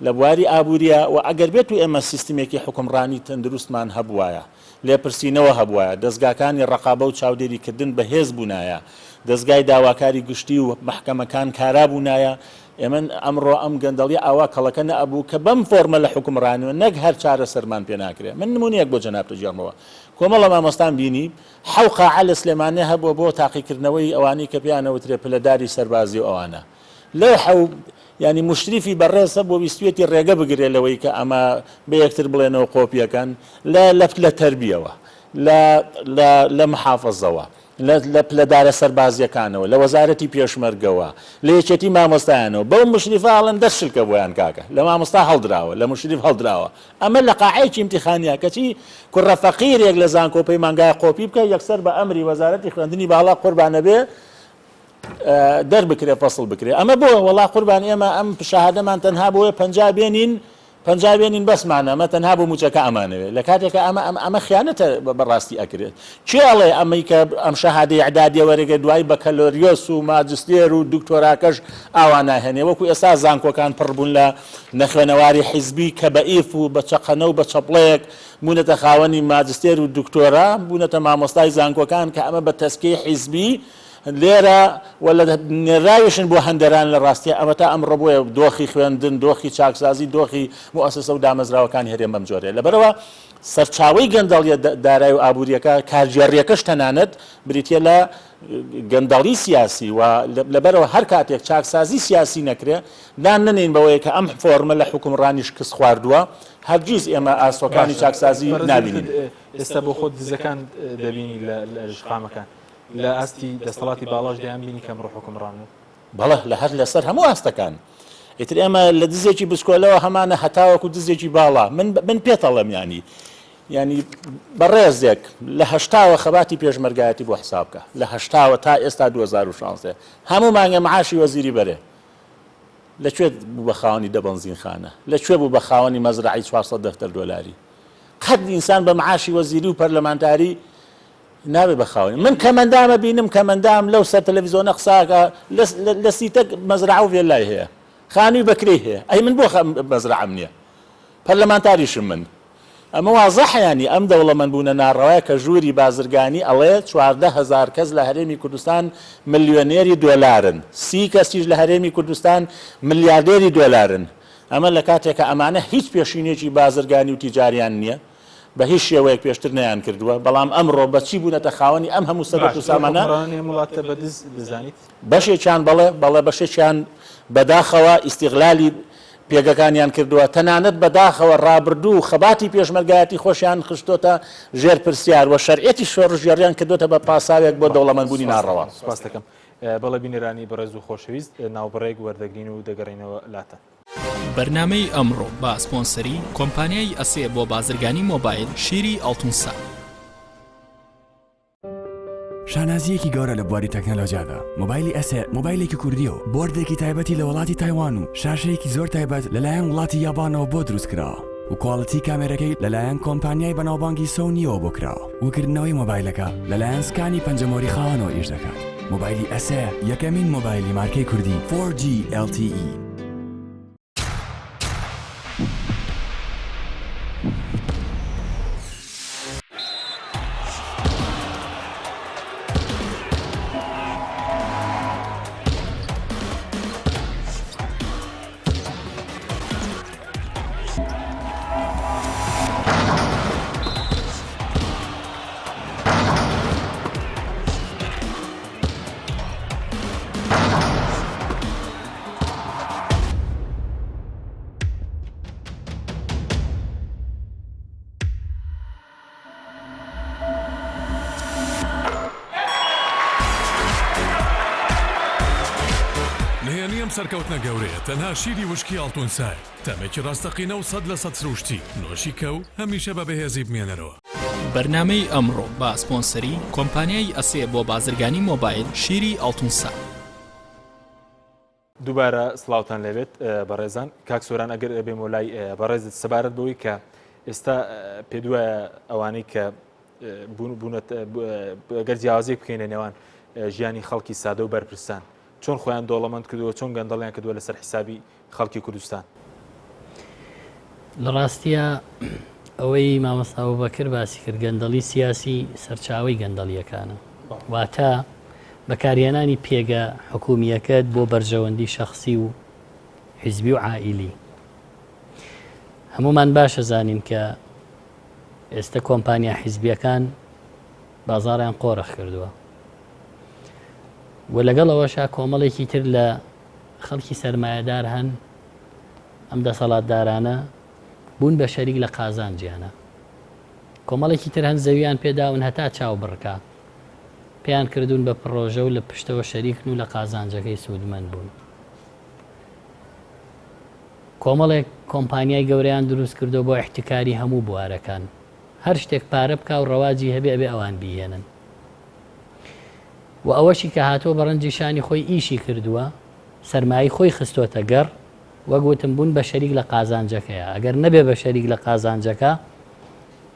لە بواری ئابووریە و ئەگەر بێت و ئێمە سیستمێکی حوکمڕانی تەندروستمان هەبوایە لێپرسینەوە هەبوایە، دەزگاکانی ڕەقابە و چاودێریکردن بەهێز بوونایە، دەزگای داواکاری گشتی و مەحکەمەکان کارا بوونایە، ئێمە ئەمڕۆ ئەم گەندەڵیە ئاوا کەڵەکە نەئەبوو کە بەم فۆرمە لە حوکمڕانیوە نەک هەر چارەسەرمان پێ ناکرێ. من نموونەیەک بۆ جەنابت ئەگێڕمەوە. کۆمەڵە مامۆستام بینی حەو قاعە لە سلێمانێ هەبووە بۆ تاقیکردنەوەی ئەوانەی کە پێیان ئەوترێ پلەداری سەربازی و ئەوانە. لەو حەو یانی موشریفی بەڕێز هەبووە ویستویەتی ڕێگە بگرێ لەوەی کە ئەمە بە یەکتر بڵێنەوە قۆپیەکەن لە لە لە تەربیەوە لە لە لە محافەزەوە لە لە پلەدارە سەربازیەکانەوە لە وەزارەتی پێشمەرگەوە لە یەکێتی مامۆستایانەوە بەو مشریفە ئەڵێن دەست شلکە بۆیان کاکە لە مامۆستا هەڵدراوە لە مشریف هەڵدراوە ئەمە لە قاعەیەکی ئیمتیخانیا کەچی کوڕە فەقیرێک لە زانکۆ پەیمانگای قۆپی بکە یەکسەر بە ئەمری وەزارەتی خوێندنی باڵا قوربانەبێ دەربکرێ فەسڵ بکرێ ئەمە بۆ وەڵا قوربان ئێمە ئەم شەهادەمان تەنها بۆیە 50 بێنین 50 بێنین بەسمانە ئەمە تەنها بۆ موچەکە ئەمانەوێت لە کاتێکە ئەمە ئەم ئەمە خیانەتە بەڕاستی ئەکرێت کێ ئەڵێ ئەمەی کە ئەم شەهادەی ئەعدادیە وەرەگە دوای بەکەلۆریۆس و ماجستێر و دکتۆراکەش ئاوا ناهێنێ وەکو ئێستا زانکۆکان پڕ بوون لە نەخوێنەواری حیزبی کە بە ئیف و بە چەقەنە و بە چەپڵەیەک بوونەتە خاوەنی ماجستێر و دکتۆرا بوونەتە مامۆستای زانکۆکان کە ئەمە بە تەسکیەی حیزبی لێرە و لە نێراویشن بۆ هەندەران لە ڕاستیا ئەمە تا ئەمڕۆ بۆیە دۆخی خوێندن دۆخی چاکسازی دۆخی موئەسەسە و دامەزراوەکانی هەرێم بەم جۆرەیە لەبەرئەوە سەرچاوەی گەندەڵیە دارای و ئابووریەکە کارگێڕیەکەش تەنانەت بریتیە لە گەندەڵی سیاسی و لەبەرئەوە هەر کاتێک چاکسازی سیاسی نەکرێ دان نەنێین بەوەیە کە ئەم فۆرمە لە حوکمڕانی شکست خواردووە هەرگیز ئێمە ئاسۆکانی باشە چاکسازی بەڕێز نابینین. ئێستا بۆ خۆت دزەکان دەبینی لە شەقامەکان لە ئاستی دەستەڵاتی باڵاش دەیان بینی کە ئەمڕۆ حوکمڕانن. بەڵێ لە هەر لەسەر هەموو ئاستەکان. ئیتر ئێمە لە دزێکی بچکۆلەوە هەمانە هەتاوەکو دزێکی باڵا. من من پێت ئەڵێم یانی یانی بەڕێزێک لە هەشتاوە خەباتی پێشمەرگایەتی بۆ حساب کە لە هەشتاوە تا ئێستا 2016 هەموو مانگێ معاشی وەزیری بەرێ لە کوێ بوو بە خاوەنی دە بەنزینخانە لە کوێ بوو بە خاوەنی مەزرەعەی 400 دەفتەر دۆلاری قەت ئینسان بە معاشی وەزیری و پەرلەمانتاری نابێ بە خاوەنی من کەمەندامە بینم کەمەندام لەو سەر تەلەڤیزۆنە قساکە لە سیتەک مەزرعە و ڤێلای هەیە خانووی بەکرێی هەیە ئەی من بۆ مەزرعەم نییە پەرلەمانتاریشم من ئەمە وازحە یانی ئەم دەوڵەمەند بوونە ناڕەوایە کە ژووری بازرگانی ئەڵێ 14 هەزار کەس لە هەرێمی کوردستان ملیۆنێری دۆلارن سی کەسیش لە هەرێمی کوردستان ملیاردێری دۆلارن ئەمە لە کاتێکە ئەمانە هیچ پێشینێکی بازرگانی و تیجاریان نییە بە هیچ شێوەیەک پێشتر نەیانکردووە، بەڵام ئەمڕۆ بە چی بوونەتە خاوەنی ئەم هەموو سەروەت و باش، تۆ سامانە؟ حوکمڕانانی ئەم وڵاتە بە دز دەزانیت؟ بەشێکیان بەڵێ، بەڵێ بەشێکیان بەداخەوە ئیستیغلالی پێگەکانیان کردووە، تەنانەت بەداخەوە ڕابردوو و خەباتی پێشمەرگایەتی خۆشیان خستۆتە ژێر پرسیار و شەرعیەتی شۆڕشگێڕیان کردۆتە بە پاساوێک بۆ بەڵێ، دەوڵەمەندبوونی سوپاست ناڕەوا. دەکەم، سوپاست دەکەم. بەڵێ بینەرانی بەڕێز و خۆشەویست، ناوبڕێک وەردەگرین و دەگەڕێینەوە لاتان. بەرنامەی ئەمڕۆ بە سپۆنسەری کۆمپانیای ئەسێ بۆ بازرگانی مۆبایل شیری ئاڵتون سا. شانازییەکی گەورە لە بواری تەکنەلۆجیادا، مۆبایلی ئەسێ مۆبایلێکی کوردییە و بۆردێکی تایبەتی لە وڵاتی تایوان و شاشەیەکی زۆر تایبەت لەلایەن وڵاتی یابانەوە بۆ دروست کراوە و quality کامێرەکەی لەلایەن کۆمپانیای بەناوبانگی سۆنییەوە بۆ کراوە و کردنەوەی مۆبایلەکە لەلایەن سکانی پەنجەمۆری خاوەنەوە ئیش دەکات. مۆبایلی ئەسێ یەکەمین مۆبایلی مارکەی کوردی 4G LTE. نهێنی ئەم سەرکەوتنە گەورەیە تەنها شیری وشکی ئاڵتون سایە، تامێکی ڕاستەقینە و 100% سروشتی، نۆشی کە و هەمیشە بە بەهێزی بمێنەرەوە. بەرنامەی ئەمڕۆ بە سپۆنسەری کۆمپانیای ئەسێ بۆ بازرگانی مۆبایل شیری ئاڵتون سا. دووبارە سڵاوتان لێبێت بەڕێزان کاک سۆران ئەگەر بێمەوە لای بەڕێزت سەبارەت بەوەی کە ئێستا پێدوایە ئەوانەی کە بوونەت گەر جیاوازیەک بکەین لە نێوان ژیانی خەڵکی سادە و بەرپرسان چۆن خۆیان دەوڵەمەند کردووە چۆن گەندەڵیان کردووە لەسەر حیسابی خەڵکی کوردستان؟ لە ڕاستیا ئەوەی مامۆستا ئەبوبەکر باسی کرد گەندەڵی سیاسی سەرچاوەی گەندەڵییەکانە واتە. بەکارهێنانی پێگە حکومییەکەت بۆ بەرژەوەندی شەخسی و حیزبی و عائیلی. هەموومان باش ئەزانین کە ئێستە کۆمپانیا حیزبییەکان بازاڕیان قۆرخ کردووە و لەگەڵ ئەوەشا کۆمەڵێکی تر لە خەڵکی سەرمایەدار هەن ئەم دەسەڵاتدارانە بوون بە شەریک لە قازانجیانە. کۆمەڵێکی تر هەن زەویان پێداون هەتا چاو بڕکا پێیان کردوون بە پڕۆژە و لە پشتەوە شەریکن و لە قازانجەکەی سوودمەند بوون. کۆمەڵێک کۆمپانیای گەورەیان دروست کردووە بۆ ئیحتیکاری هەموو بوارەکان. هەر شتێک پارە بکا و ڕەواجی هەبێ ئەبێ ئەوان بیهێنن. و ئەوەشی کە هاتووە بە ڕەنجی شانی خۆی ئیشی کردووە، سەرمایەی خۆی خستۆتە گەڕ، وەک وتم بوون بە شەریک لە قازانجەکەیا. ئەگەر نەبێ بە شەریک لە قازانجەکە،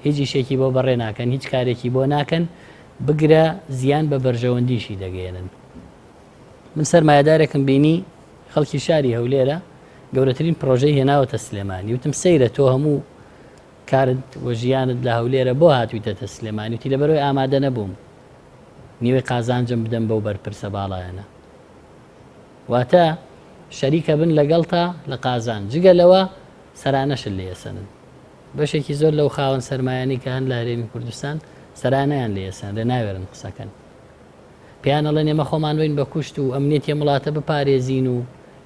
هیچ ئیشێکی بۆ بەڕێ ناکەن، هیچ کارێکی بۆ ناکەن، بگرە زیان بە بەرژەوەندیشی دەگەیەنن. من سەرمایەدارێکم بینی خەڵکی شاری هەولێرە، گەورەترین پڕۆژەی هێناوەتە سلێمانی. وتم سەیرە تۆ هەموو کارت و ژیانت لە هەولێرە بۆ هاتوویتەتە سلێمانی؟ وتی لەبەرئەوەی ئامادە نەبووم نیوەی قازانجم بدەم بەو بەرپرسە باڵایانە. واتە شەریکە بن لەگەڵتا لە قازانج، جگە لەوە سەرانەشت لێ ئەسەنن. بەشێکی زۆر لەو خاوەن سەرمایانەی کە هەن لە هەرێمی کوردستان سەرانەیان لێ ئەسەنرێ، ناوێرن قسەکەن. پێیان ئەڵێن ئێمە خۆمان بین بە کوشت و ئەمنیەتی ئەم وڵاتە بپارێزین و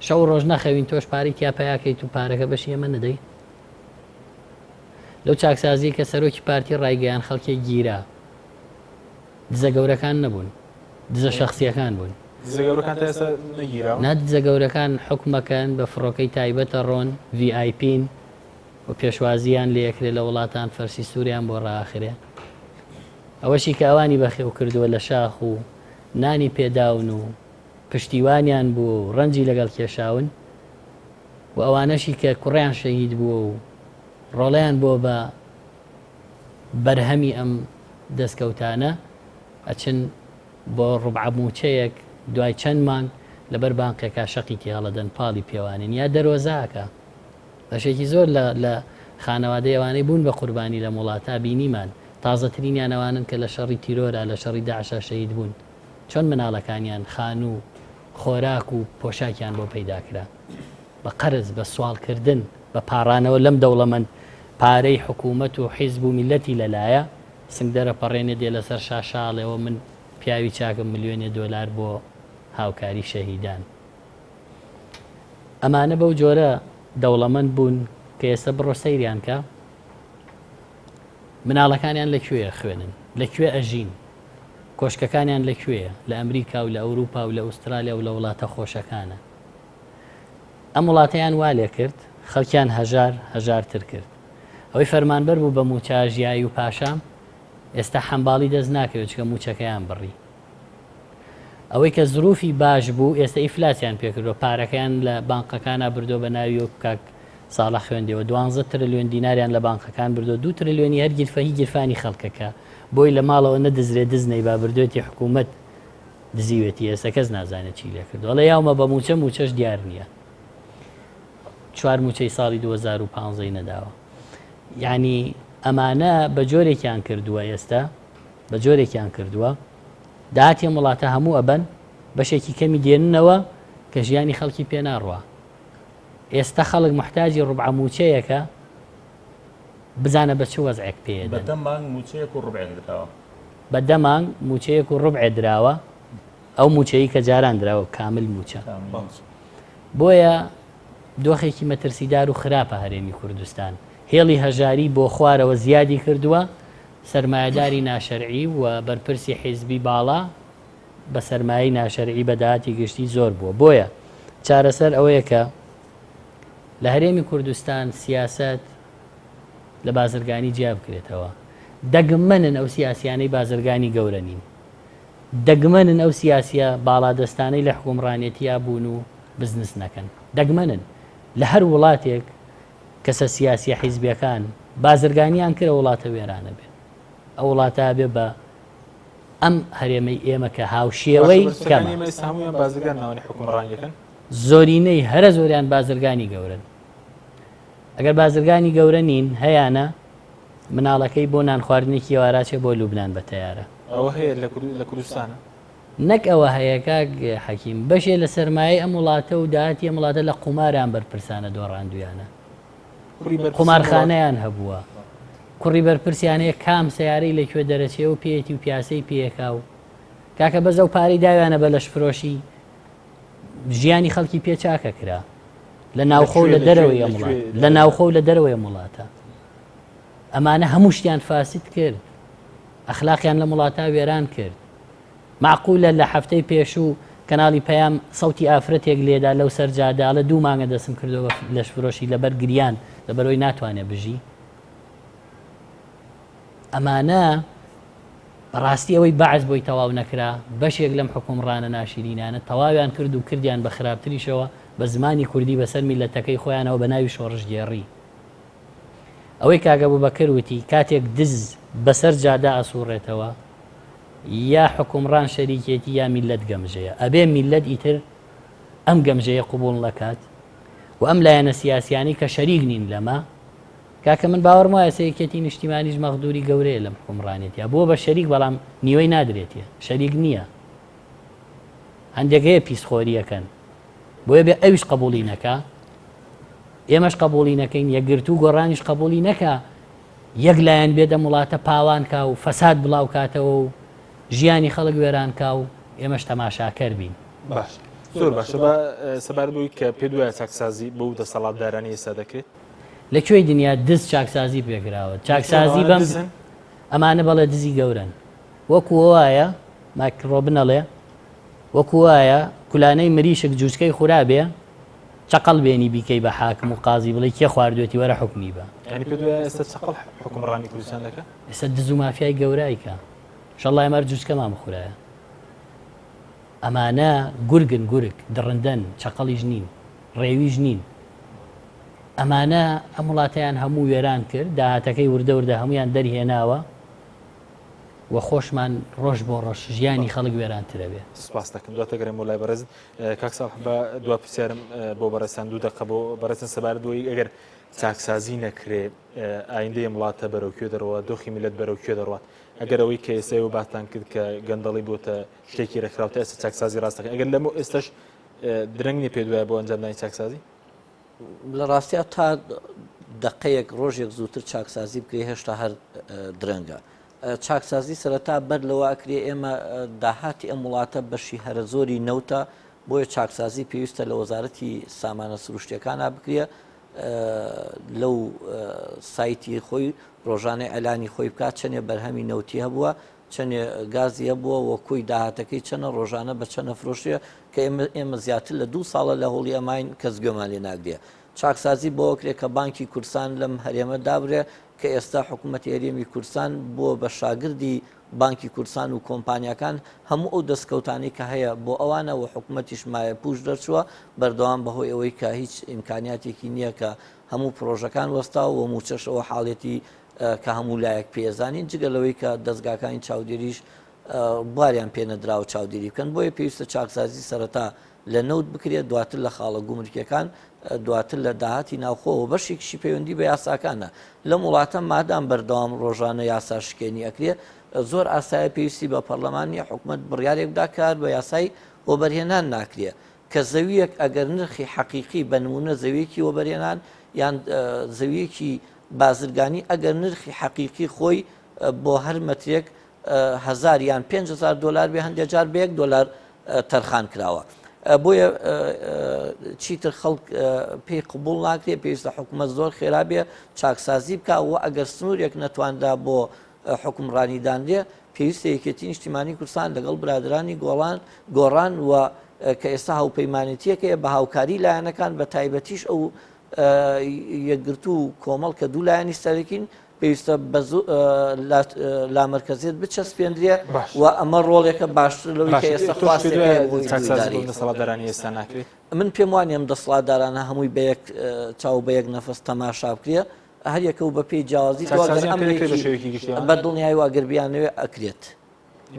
شەو و ڕۆژ نەخەوین، تۆش پارەی تیا پەیا کەیت و پارەکە بەشی ئێمە نەدەی. لەو چاکسازیەی کە سەرۆکی پارتی ڕایگەیان خەڵکێک گیرا. دزە گەورەکان نەبوون، دزە شەخسیەکان بوون. دزە گەورەکان تا ئێستا نەگیراون؟ نا دزە گەورەکان حوکمەکەن بە فڕۆکەی تایبەت ئەڕۆن، ڤی ئای پین و پێشوازییان لێ ئەکرێ لە وڵاتان فەرشی سووریان بۆ ڕائەخرێ. ئەوەشی کە ئەوانی بەخێو کردووە لە شاخ و نانی پێداون و پشتیوانیان بووە و ڕەنجی لەگەڵ کێشاون و ئەوانەشی کە کوڕیان شەهید بووە و ڕۆڵەیان بووە بە بەرهەمی ئەم دەستکەوتانە ئەچن بۆ ڕوبعە مووچەیەک دوای چەند مانگ لەبەر بانقێکا شەقی تێهەڵەدەن پاڵی پێوانێن یا دەرۆزە ئەکا بەشێکی زۆر لە لە خانەوادەی ئەوانەی بوون بە قوربانی لەم وڵاتە بینیمان تازەترینیان ئەوانەن کە لە شەڕی تیرۆرا لە شەڕی داعشا شەهید بوون چۆن مناڵەکانیان خانوو خۆراک و پۆشاکیان بۆ پەیدا کرا بە قەرز، بە سواڵ کردن، بە پاڕانەوە لەم دەوڵەمەند پارەی حکوومەت و حیزب و میللەتی لەلایە، سنگ دەرەپەڕێنێ دێ لەسەر شاشە ئەڵێ من پیاوی چاکم ملیۆنێ دۆلار بۆ هاوکاری شەهیدان. ئەمانە بەو جۆرە دەوڵەمەند بوون کە ئێستا بڕۆ سەیریان کە مناڵەکانیان لە کوێ خوێنن، لە کوێ ئەژین، کۆشکەکانیان لە کوێیە، لە ئەمریکا و لە ئەوروپا و لە ئوسترالیا و لە وڵاتە خۆشەکانە. ئەم وڵاتەیان وا لێکرد خەڵکیان هەژار هەژارتر کرد. ئەوەی فەرمانبەر بوو بە مووچە ژیای و پاشام ئێستا حەمباڵی دەست ناکەوێت چونکە مووچەکەیان بڕی. ئەوەی کە زروفی باش بوو ئێستا ئیفلاسیان پێکردووە پارەکەیان لە بانقەکانا بردووە بە ناوی وەک کاک ساڵح خوێندیەوە دوانزە ترلیۆن دیناریان لە بانقەکان بردووە دوو ترلیۆنی هەر گیرفە هی گیرفانی خەڵکەکە بۆی لە ماڵەوە نەدزرێ دز نەیبا بردوێتی حکوومەت دزیوێتی ئێستا کەس نازانێت چی لێکردوە ئەڵێ یاومە بە موچە موچەش دیار نییە چوار موچەی ساڵی 2015 نەداوە یعنی ئەمانە بە جۆرێکیان کردووە ئێستا بە جۆرێکیان کردووە داهاتی ئەم وڵاتە هەموو ئەبەن بەشێکی کەمی دێننەوە کە ژیانی خەڵکی پێ ناڕوا ئێستا خەڵک محتاجی ڕبع موچەیەکە بزانە بە چ وەزعێک پێ بە دە مانگ موچەیەک و ڕبعێک دراوە. بە دە مانگ مووچەیەک و ڕوبعێ دراوە، ئەو مووچەی کە جاران دراوە کامل مووچە. بۆیە دۆخێکی مەترسیدار و خراپە هەرێمی کوردستان. هێڵی هەژاری بۆ خوارەوە زیادی کردووە، سەرمایەداری ناشەرعی و بەرپرسی حیزبی باڵا بە سەرمایەی ناشەرعی بە داهاتی گشتی زۆر بووە. بۆیە چارەسەر ئەوەیە کە لە هەرێمی کوردستان سیاسەت لە بازرگانی جیا بکرێتەوە. دەگمەنن ئەو سیاسیانەی بازرگانی گەورە نین. دەگمەنن ئەو سیاسیە باڵادەستانەی لە حوکمڕانێتیا بوون و بزنس نەکەن. دەگمەنن. لە هەر وڵاتێک کەسە سیاسیە حیزبیەکان بازرگانیان کرد ئەو وڵاتە وێرانە بێ. ئەو وڵاتە ئەبێ بە ئەم هەرێمەی ئێمە کە هاوشێوەی کەمە. ئێمە ئێستا هەموویان بازرگان ناوەنی حوکمڕانیەکەن. زۆرینەی هەرە زۆریان بازرگانی گەورەن. ئەگەر بازرگانی گەورە نین هەیانە مناڵەکەی بۆ نان خواردنێکی ئێوارە ئەچێ بۆ لوبنان بە تەیارە. ئەوە هەیە لە کوردستانە؟ نەک ئەوە هەیە کاک حەکیم، بەشێ لە سەرمایەی ئەم وڵاتە و داهاتی ئەم وڵاتە لە قومارا ئەم بەرپرسانە دۆڕاندویانە. قومارخانەیان هەبووە. کوڕی بەرپرسیان هەیە کام سەیارەی لە کوێ دەرەچێ و پێیەتی و پیاسەی پێیەکا و کاکە بەس ئەو پارەی داویانە بە لەشفرۆشی ژیانی خەڵکی پێ چاکە کرا لە ناوخۆ و لە دەرەوەی ئەم وڵات لە ناوخۆ و لە دەرەوەی ئەم وڵاتە ئەمانە هەموو شتیان فاسد کرد ئەخلاقیان لەم وڵاتە وێران کرد مەعقولە لە هەفتەی پێشوو کەناڵی پەیام سەوتی ئافرەتێک لێدا لەو سەر جادە ئەڵێ دوو مانگە دەستم کردووە بە لەشفرۆشی لەبەر گریان لەبەرئەوەی ناتوانێ بژی ئەمانە بەڕاستی ئەوەی بەعس بۆی تەواو نەکرا بەشێک لەم حکومڕانە ناشیرینانە تەواویان کرد و کردیان بە خراپتریشەوە بە زمانی کوردی بەسەر میلەتەکەی خۆیانەوە بە ناوی شۆڕشگێڕی ئەوەی کاک ئەبوبەکر وتی کاتێک دز بەسەر جادە ئەسوڕێتەوە یا حوکمڕان شەریکێتی یا میللەت گەمژەیە ئەبێ میللەت ئیتر ئەم گەمژەیە قبوڵ نەکات و ئەم لایەنە سیاسیانەی کە شەریک نین لەمە کاکە من باوەڕم وایە سە یەکێتی نیشتیمانیش مەغدوری گەورەیە لەم حوکمڕانێتیا بووە بە شەریک بەڵام نیوەی نادرێتێ شەریک نییە هەندێک هەیە پیسخۆریەکەن بۆیە بێ ئەویش قبوڵی نەکا ئێمەش قبوڵی نەکەین یەکگرتوو گۆڕانیش قبوڵی نەکا یەک لایەن بێت ئەم وڵاتە پاوان کا و فەساد بڵاو کاتەوە و ژیانی خەڵک وێران کا و ئێمەش تەماشاکەر بین. باش زۆر باشە با سەبارەت بەوەی کە پێت وایە چاکسازی بەو دەسەڵاتدارانەی ئێستا دەکرێت؟ لە کوێی دنیا دز چاکسازی پێکراوە؟ چاکسازی بەم ئەمانە بەڵێ دزی گەورەن وەکو وایە مایک ڕۆبن ئەڵێ وەکو وایە کولانەی مریشک جوچکەی خورابێ چەقەڵ بێنی بیکەی بە حاکم و قازی بڵێی کێ خواردوێتی وەرە حوکمی بە. یانی پێت وایە ئێستا چەقەڵ حوکمڕانی کوردستان دەکا؟ ئێستا دز و مافیای گەورە ئەیکا. ئیشەڵڵا ئێمە هەر جوچکەمان بخورایە. ئەمانە گورگن گورگ، دڕندەن، چەقەڵیش نین، ڕێویش نین. ئەمانە ئەم وڵاتەیان هەموو وێران کرد، داهاتەکەی وردە وردە هەموویان دەرهێناوە و خۆشمان ڕۆژ بۆ ڕۆژ ژیانی خەڵک وێرانتر ئەبێ. سوپاست دەکەم. دواتر گەڕێمەوە لای بەڕێزت. کاک ساڵح بە دوا پرسیارم بۆ بەڕێزتان دوو دەقە بۆ بەڕێزتان سەبارەت بەوەی ئەگەر چاکسازی نەکرێ ئایندەی ئەم وڵاتە بەرەو کوێ دەڕوات دۆخی میللەت بەرەو کوێ دەڕوات ئەگەر ئەوەی کە ئێستا ئێوە باستان کرد کە گەندەڵی بۆتە شتێکی ڕێکخراو تا ئێستا چاکسازی ڕاست دەکەن ئەگەر لەمە ئێستاش درەنگ نییە پێت وایە بۆ ئەنجامدانی چاکسازی؟ لە ڕاستیا تا دەقەیەک ڕۆژێک زووتر چاکسازی بکرێ هێشتا هەر درەنگە. چاکسازی سەرەتا بەر لەوە ئەکرێ ئێمە داهاتی ئەم وڵاتە بەشی هەرە زۆری نەوتە بۆیە چاکسازی پێویستە لە وەزارەتی سامانە سروشتیەکانا بکرێ لەو سایتی خۆی ڕۆژانەی ئەلانی خۆی بکات چەندێ بەرهەمی نەوتی هەبووە چەندێ گازی هەبووە و کۆی داهاتەکەی چەنە ڕۆژانە بە چەنە فرۆشێ کە ئێمە ئێمە زیاتر لە دوو ساڵە لە هۆڵی ئەماین کەس گوێمان لێ ناگرێ چاکسازی بۆکرێ کە بانکی کوردستان لەم هەرێمە دابرێ کە ئێستا حکوومەتی هەرێمی کوردستان بووە بە شاگردی بانکی کوردستان و کۆمپانیاکان هەموو ئەو دەستکەوتانەی کە هەیە بۆ ئەوانە و حکوومەتیش مایە پووش دەرچووە بەردەوام بەهۆی ئەوەی کە هیچ ئیمکانیاتێکی نییە کە هەموو پرۆژەکان وەستاوە و مووچەش ئەوە حاڵەتی کە هەموو لایەک پێزانین جگە لەوەی کە دەزگاکانی چاودێریش بواریان پێ نەدراوە چاودێری بکەن بۆیە پێویستە چاکسازی سەرەتا لە نەوت بکرێت دواتر لە خاڵە گومرکیەکان دواتر لە داهاتی ناوخۆ و بەشێکیشی پەیوەندی بە یاساکانە لەم وڵاتە مادام بەردەوام ڕۆژانە یاسا شکێنی ئەکرێ زۆر ئاسایە پێویستی بە پەرلەمان نیە حکومەت بڕیارێک بدا کار بە یاسای وەبەرهێنان ناکرێ کە زەویەک ئەگەر نرخی حەقیقی بە نمونە زەویەکی وەبەرهێنان یان زەویەکی بازرگانی ئەگەر نرخی حەقیقی خۆی بۆ هەر مەترێک هەزار یان 5هزار دلار بێ هەندێک جار بە یەک دلار تەرخان کراوە. بۆیە چیتر خەڵک پێی قبوڵ ناکرێت پێویستە حکوومەت زۆر خێرا بێ چاکسازی بکە و ئەگەر سنوورێک نەتوانرا بۆ حکومڕانی دانرێ پێویستە یەکێتی نیشتیمانی کوردستان لەگەڵ برادرانی گۆڵان گۆڕان و کە ئێستا هاوپەیمانێتیەکەیە بە هاوکاری لایەنەکان بە تایبەتیش ئەو یەکگرتوو و کۆمەڵ کە دوو لایەنی سەرەکین پێویستە بە لامەرکەزیەت بچەسپێندرێ و ئەمە ڕۆڵێکە باشتر لەوەی کە ئێستا خواستێک هەیە بۆ چاکسازی بۆ دەسەڵاتدارانی ئێستا ناکرێت؟ من پێم وانیە ئەم دەسەڵاتدارانە هەمووی بە یەک چاو بە یەک نەفەس تەماشا بکرێ هەر یەکە و بە پێی جیاوازی تۆ ئەگەر چاکسازیان پێ دەکرێت بە ئەمرێکی شێوەیەکی گشتی بە دڵنیایی و ئەگەر بیانەوێ ئەکرێت.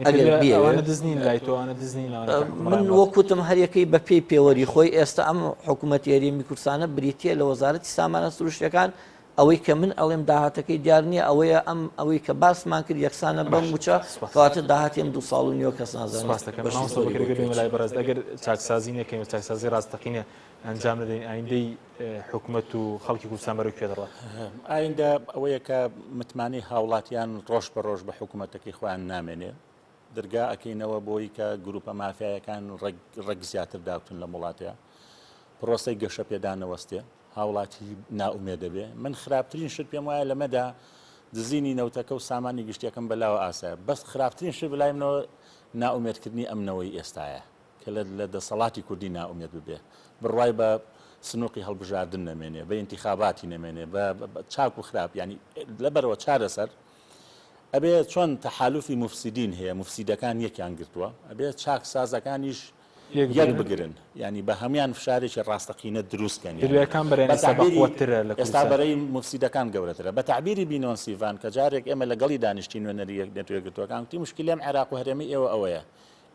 ئەگەر بیەوێ. ئەوانە دز نین لای تۆ ئەوانە دز نین ئەوانە کە من حوکمڕان وڵات. وەک وتم هەریەکەی بە پێی پێوەری خۆی ئێستا ئەم حکوومەتی هەرێمی کوردستانە بریتییە لە وەزارەتی سامانە سروشتیەکان. ئەوەی کە من ئەڵێم داهاتەکەی دیار نییە ئەوەیە ئەم ئەوەی کە باسمان کرد یەکسانە بەم مووچە کەواتە داهاتی ئەم دوو ساڵ و نیوە کەس نازانێت سپاس دەکەم بەشی مامۆستا زۆری بەکر بۆ ئەگەر کوێ بێمە لای چوو. بەڕێزت ئەگەر چاکسازی نەکەین و چاکسازی ڕاستەقینە ئەنجام نەدەین ئایندەی حکومەت و خەڵکی کوردستان بەرەو کوێ دەڕوات؟ ئایندە ئەوەیە کە متمانەی هاوڵاتیان ڕۆژ بە ڕۆژ بە حکوومەتەکەی خۆیان نامێنێ درگا ئەکەینەوە بۆی کە گروپە مافیایەکان ڕەگ ڕەگ زیاتر داکوتن لەم وڵاتەیە پرۆسەی گەشەپێدان نەوەستێ هاوڵاتی نائومێد دەبێ من خراپترین شت پێم وایە لەمەدا دزینی نەوتەکە و سامانی گشتیەکەم بەلاوە ئاسایە بەس خراپترین شت بەلای منەوە نائومێدکردنی ئەم نەوەی ئێستایە کە لە دەسەڵاتی کوردی نائومێد ببێ بڕوای بە سنوقی هەڵبژاردن نەمێنێ بە ئینتیخاباتی نەمێنێ بە چاک و خراپ یانی لەبەرەوە چارەسەر ئەبێ چۆن تەحالوفی موفسیدین هەیە موفسیدەکان یەکیان گرتووە ئەبێ چاک سازەکانیش یەک بگرن یانی بە هەموان فشارێکی ڕاستەقینە دروست کەن یانی دروێکان بەرەیان بە ئێستا تەعبیری بەقوەتترە لە ئێستا کوردستان. بەرەی موفسیدەکان گەورەترە بە تەعبیری بینۆن سیڤان کە جارێک ئێمە لەگەڵی دانیشتین نوێنەری نەتەوە یەکگرتووەکان گوتی موشکیلەی ئەم عێراق و هەرێمەی ئێوە ئەوەیە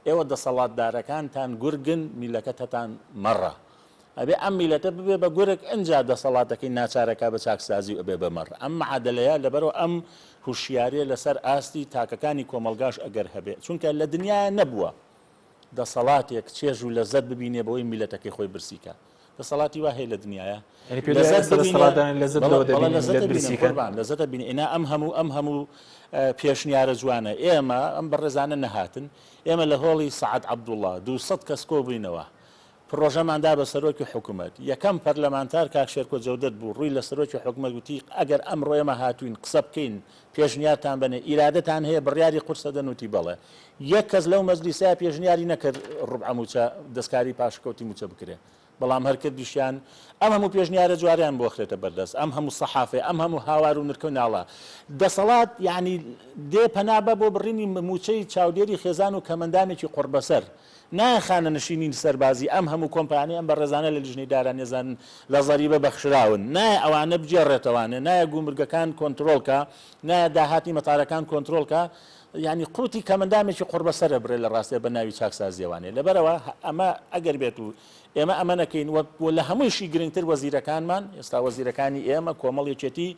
ئێوە دەسەڵاتدارەکانتان گورگن میلەکەتەتان مەڕە ئەبێ ئەم میلەتە ببێ بە گورگ ئنجا دەسەڵاتەکەی ناچارەکا بە چاکسازی و ئەبێ بە مەڕ ئەم معادەلەیە لەبەرئەوە ئەم هوشیاریە لەسەر ئاستی تاکەکانی کۆمەڵگاش ئەگەر هەبێ چونکە لە دنیایا نەبووە دەسەڵاتێک چێژ و لەزەت ببینێ بەوەی میلەتەکەی خۆی برسی کا دەسەڵاتی وا هەیە لە دنیایا یعنی پێت وایە لەزەت ئێستا ببینێ دەسەڵاتداران لەزەت بەڵێ لەوە بەڵێ دەبینن لەزەت میللەت ئەبینن برسی کەن؟ قوربان لەزەت ئەبینن ئینا ئەم هەموو ئەم هەموو پێشنیارە جوانە ئێمە ئەم بەڕێزانە نەهاتن ئێمە لە هۆڵی سەعد عەبدوڵڵا 200 کەس کۆبووینەوە پڕۆژەمان دا بە سەرۆکی حکومەت، یەکەم پەرلەمانتار کاک شێرکۆ جەودەت بوو، ڕووی لە سەرۆکی حکومەت وتی، ئەگەر ئەمڕۆ ئێمە هاتووین قسە بکەین، پێشنیارتان بەنێ، ئیرادەتان هەیە بڕیاری قورس دەدەن؟ وتی بەڵێ. یەک کەس لەو مەجلیسەیا پێشنیاری نەکرد ڕوبعە مووچە، دەستکاری پاشەکەوتی مووچە بکرێ. بەڵام هەر کردیشیان. ئەم هەموو پێشنیارە جواریان بۆ خرێتە بەردەست، ئەم هەموو سەحافەیە، ئەم هەموو هاوار و نرکە و ناڵە. دەسەڵات یانی دێ پەنا بە بۆ بڕینی مووچەی چاودێری خێزان و کەمەندامێکی قوڕبەسەر. نایە خانەنشینی سەربازی ئەم هەموو کۆمپانیای ئەم بەڕێزانە لە لیژنەی دارانیەزانن لە زەریبە بەخشراون نایە ئەوانە بگێڕێتەوانێ نایە گومرگەکان کۆنترۆڵ کا نایە داهاتی مەتارەکان کۆنترۆڵ کا یانی قوتی کەمەندامێکی قوڕبەسەرە بڕێ لە ڕاستێ بە ناوی چاکسازیەوانێ لەبەرەوە ئەمە ئەگەر بێت و ئێمە ئەمە نەکەین و لە هەموویشی گرنگتر وەزیرەکانمان ئێستا وەزیرەکانی ئێمە کۆمەڵ یەکێتی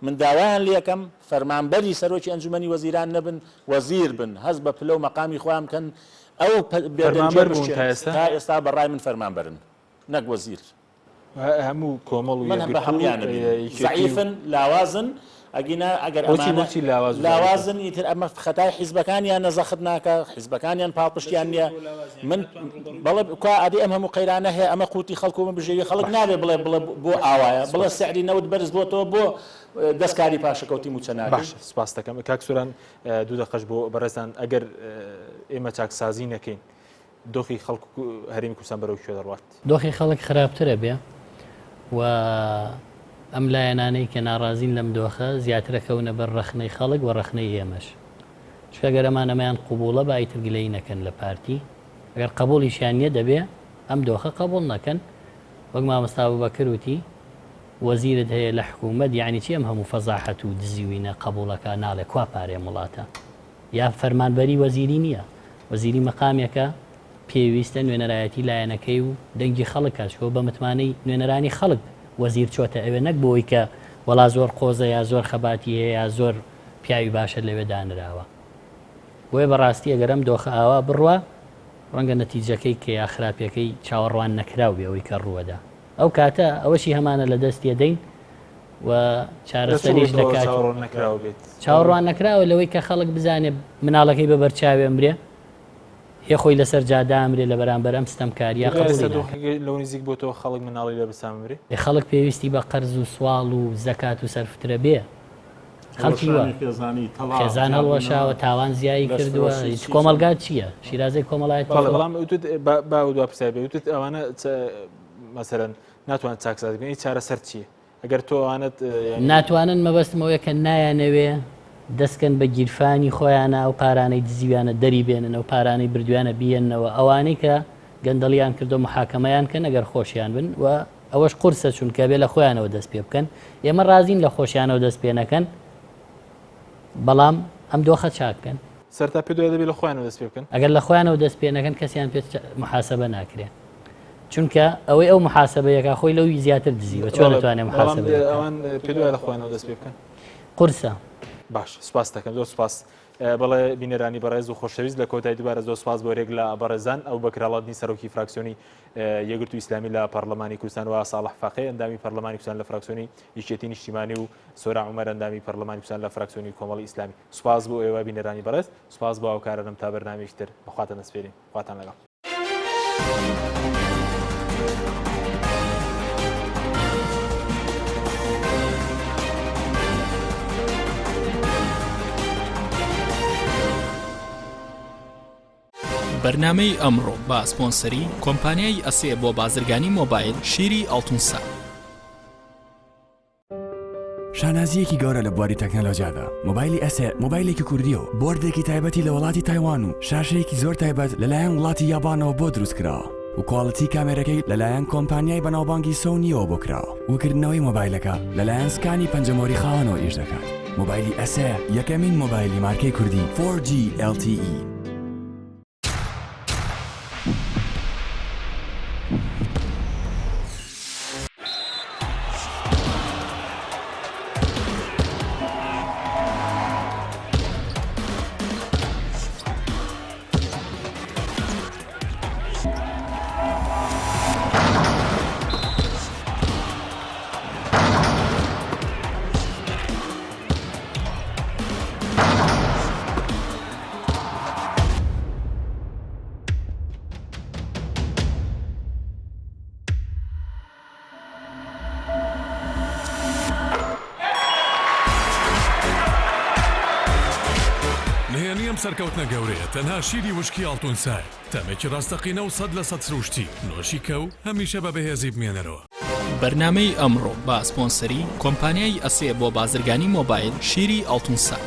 من داوایان لێکەم فەرمانبەری سەرۆکی ئەنجومەنی وەزیران نەبن، وەزیر بن، هەست بە پلە و مەقامی خۆیان بکەن، ئەو بێدەنگیە فەرمانبەر بوون بشکێنن. تا ئێستا؟ تا ئێستا بە ڕای من فەرمانبەرن نەک وەزیر. هەموو کۆمەڵ و من بە یەکگرتوو هەموویان و ئەبینم یەکێتی و. زەعیفن، لاوازن، ئەگینا ئەگەر بۆچی ئەمانە بۆچی لاواز و زەعیفن؟ لاوازن ئیتر ئەمە خەتای حیزبەکانیانە زەخت ناکا، حیزبەکانیان پاڵپشتیان نییە. من بەڵێ کوا ئەدی ئەم هەموو قەیرانە هەیە ئەمە قوتی خەڵک و بژێوی خەڵک باش نابێ بڵێ بڵێ بۆ ئاوایە بڵێ سپاس. سعری نەوت بەرز بۆتەوە بۆ دەستکاری پاشەکەوتی مووچە ناکەی. باشە سپاست دەکەم کاک سۆران دوو دەقەش بۆ بەڕێزتان ئەگەر ئێمە چاکسازی نەکەین دۆخی خەڵک هەرێمی کوردستان بەرەو کوێ دەڕوات؟ دۆخی خەڵک خراپتر ئەبێ و ئەم لایەنانەی کە ناڕازین لەم دۆخە زیاتر ئەکەونە بەر ڕەخنەی خەڵک و ڕەخنەی ئێمەش. چونکە گەر ئەمان ئەمەیان قبوڵە با ئیتر گلەیی نەکەن لە پارتی، ئەگەر قبوڵیشیان نیە دەبێ ئەم دۆخە قبوڵ نەکەن، وەک مامۆستا ئەبوبەکر وتی وەزیرت هەیە لە حکومەت یەعنی چی ئەم هەموو فەزاحەت و دزیوینە قبوڵەکا ناڵێ کوا پارەی ئەم وڵاتە یا فەرمانبەری وەزیری نیە وەزیری مەقامێکە پێویستە نوێنەرایەتی لایەنەکەی و دەنگی خەڵک کات چونکە بە متمانەی نوێنەرانی خەڵک وەزیر چۆتە ئەوێ نەک بۆی کە وەڵا زۆر قۆزە یا زۆر خەباتی هەیە یا زۆر پیاوی باشە لەوێ دانراوە. بۆیە بەڕاستی ئەگەر ئەم دۆخە ئاوا بڕوا ڕەنگە نەتیجەکەی کە یا خراپیەکەی چاوەڕوان نەکراو بێ ئەوەی کە ڕووەدا. ئەو کاتە ئەوەشی هەمانە لە دەست یەدەین و چارەسەریش لە کاتی چاوەڕوان نەکراو بێت. چاوەڕوان نەکراوە لەوەی کە خەڵک بزانێ مناڵەکەی بە بەرچاوێ ئەمرێ هێ خۆی لەسەر جادە ئەمرێ لە بەرامبەر ئەم ستەمکاریە دوای قبوڵی ئێستا ناکا. دۆخەکە لەوە نزیک بۆتەوە خەڵک مناڵی لە برسا بمرێ؟ ئێ خەڵک پێویستی بە قەرز و سواڵ و زەکات و سەرفترە بێ؟ خەڵکی وا هەڵوەشانی خێزانی، تەڵاق، خێزان هەڵوەشاوە، جیابوونەوە، تاوان زیایی کردووە، لەشفرۆشی، هیچ چی چی. کۆمەڵگا چییە؟ شیرازەی کۆمەڵایەتی بەڵێ خۆ. بەڵام وتت با با دوا پرسیار بێ وتت ئەوانە مەسەلەن ناتوانن چاکسازی بکەن، ئەی چارەسەر چییە؟ ئەگەر تۆ ئەوانەت یانی. ناتوانن مەبەستم ئەوەیە کە نایانەوێ دەست کەن بە گیرفانی خۆیانا ئەو پارانەی دزیویانە دەری بێنن ئەو پارانەی بردویانە بیەننەوە ئەوانەی کە گەندەڵیان کردوە محاکەمەیان کەن ئەگەر خۆشیان بن و ئەوەش قورسە چونکە ئەبێ لە خۆیانەوە دەست پێ بکەن ئێمە ڕازین لە خۆشیانەوە دەست پێ نەکەن بەڵام ئەم دۆخە چاک بکەن. سەرتا پێت وایە دەبێ لە خۆیانەوە دەست پێ بکەن؟ ئەگەر لە خۆیانەوە دەست پێ نەکەن کەسیان پێ محاسەبە ناکرێ. چونکە ئەوەی ئەو محاسبەیەکە خۆی لەوی زیاتر دزیوە چۆن دەتوانێت محاسبە ئەوان پێ دوای لە خۆیانەوە دەست پێ بکەن قورسە باش سپاس دەکەم زۆر سپاس بەڵێ بینەرانی بەڕێز و خۆشەویست لە کۆتایی دووبارە زۆر سپاس بۆ رێک لە بەڕێزان ئەو بەکراڵاتنی سەرۆکی فراکسیۆنی یەکگرتوو ئیسلامی لە پەرلەمانی کوردستان و ساڵح فەقێ ئەندامی پەرلەمانی کوردستان لە فراکسیۆنی یەکێتی نیشتیمانی و سۆرا عومەر ئەندامی پەرلەمانی کوردستان لە فراکسیۆنی کۆمەڵی ئیسلامی سوپاس بۆ ئێوە بینەرانی بەڕێز سوپاس بۆ هاوکارانم تا بەرنامەیەکی تر بەخواتان دەسپێرین خواتان لەگەڵ. بەرنامەی ئەمڕۆ بە سپۆنسەری کۆمپانیای ئەسێ بۆ بازرگانی مۆبایل شیری ئاڵتونسا. شانازییەکی گەورە لە بواری تەکنەلۆجیادا، مۆبایلی ئەسێ مۆبایلێکی کوردییە و بۆردێکی تایبەتی لە وڵاتی تایوان و شاشەیەکی زۆر تایبەت لەلایەن وڵاتی یابانەوە بۆ دروست کراوە و quality کامێرەکەی لەلایەن کۆمپانیای بەناوبانگی سۆنییەوە بۆ کراوە و کردنەوەی مۆبایلەکە لەلایەن scan ی پەنجەمۆری خاوەنەوە ئیش دەکات. مۆبایلی ئەسێ یەکەمین مۆبایلی مارکەی کوردی 4G LTE. نهێنی ئەم سەرکەوتنە گەورەیە تەنها شیری وشکی ئاڵتونسایە، تامێکی ڕاستەقینە و 100% سروشتی، نۆشی کە و هەمیشە بە بەهێزی بمێنەرەوە. بەرنامەی ئەمڕۆ بە سپۆنسەری کۆمپانیای ئەسێ بۆ بازرگانی مۆبایل شیری ئاڵتونسا.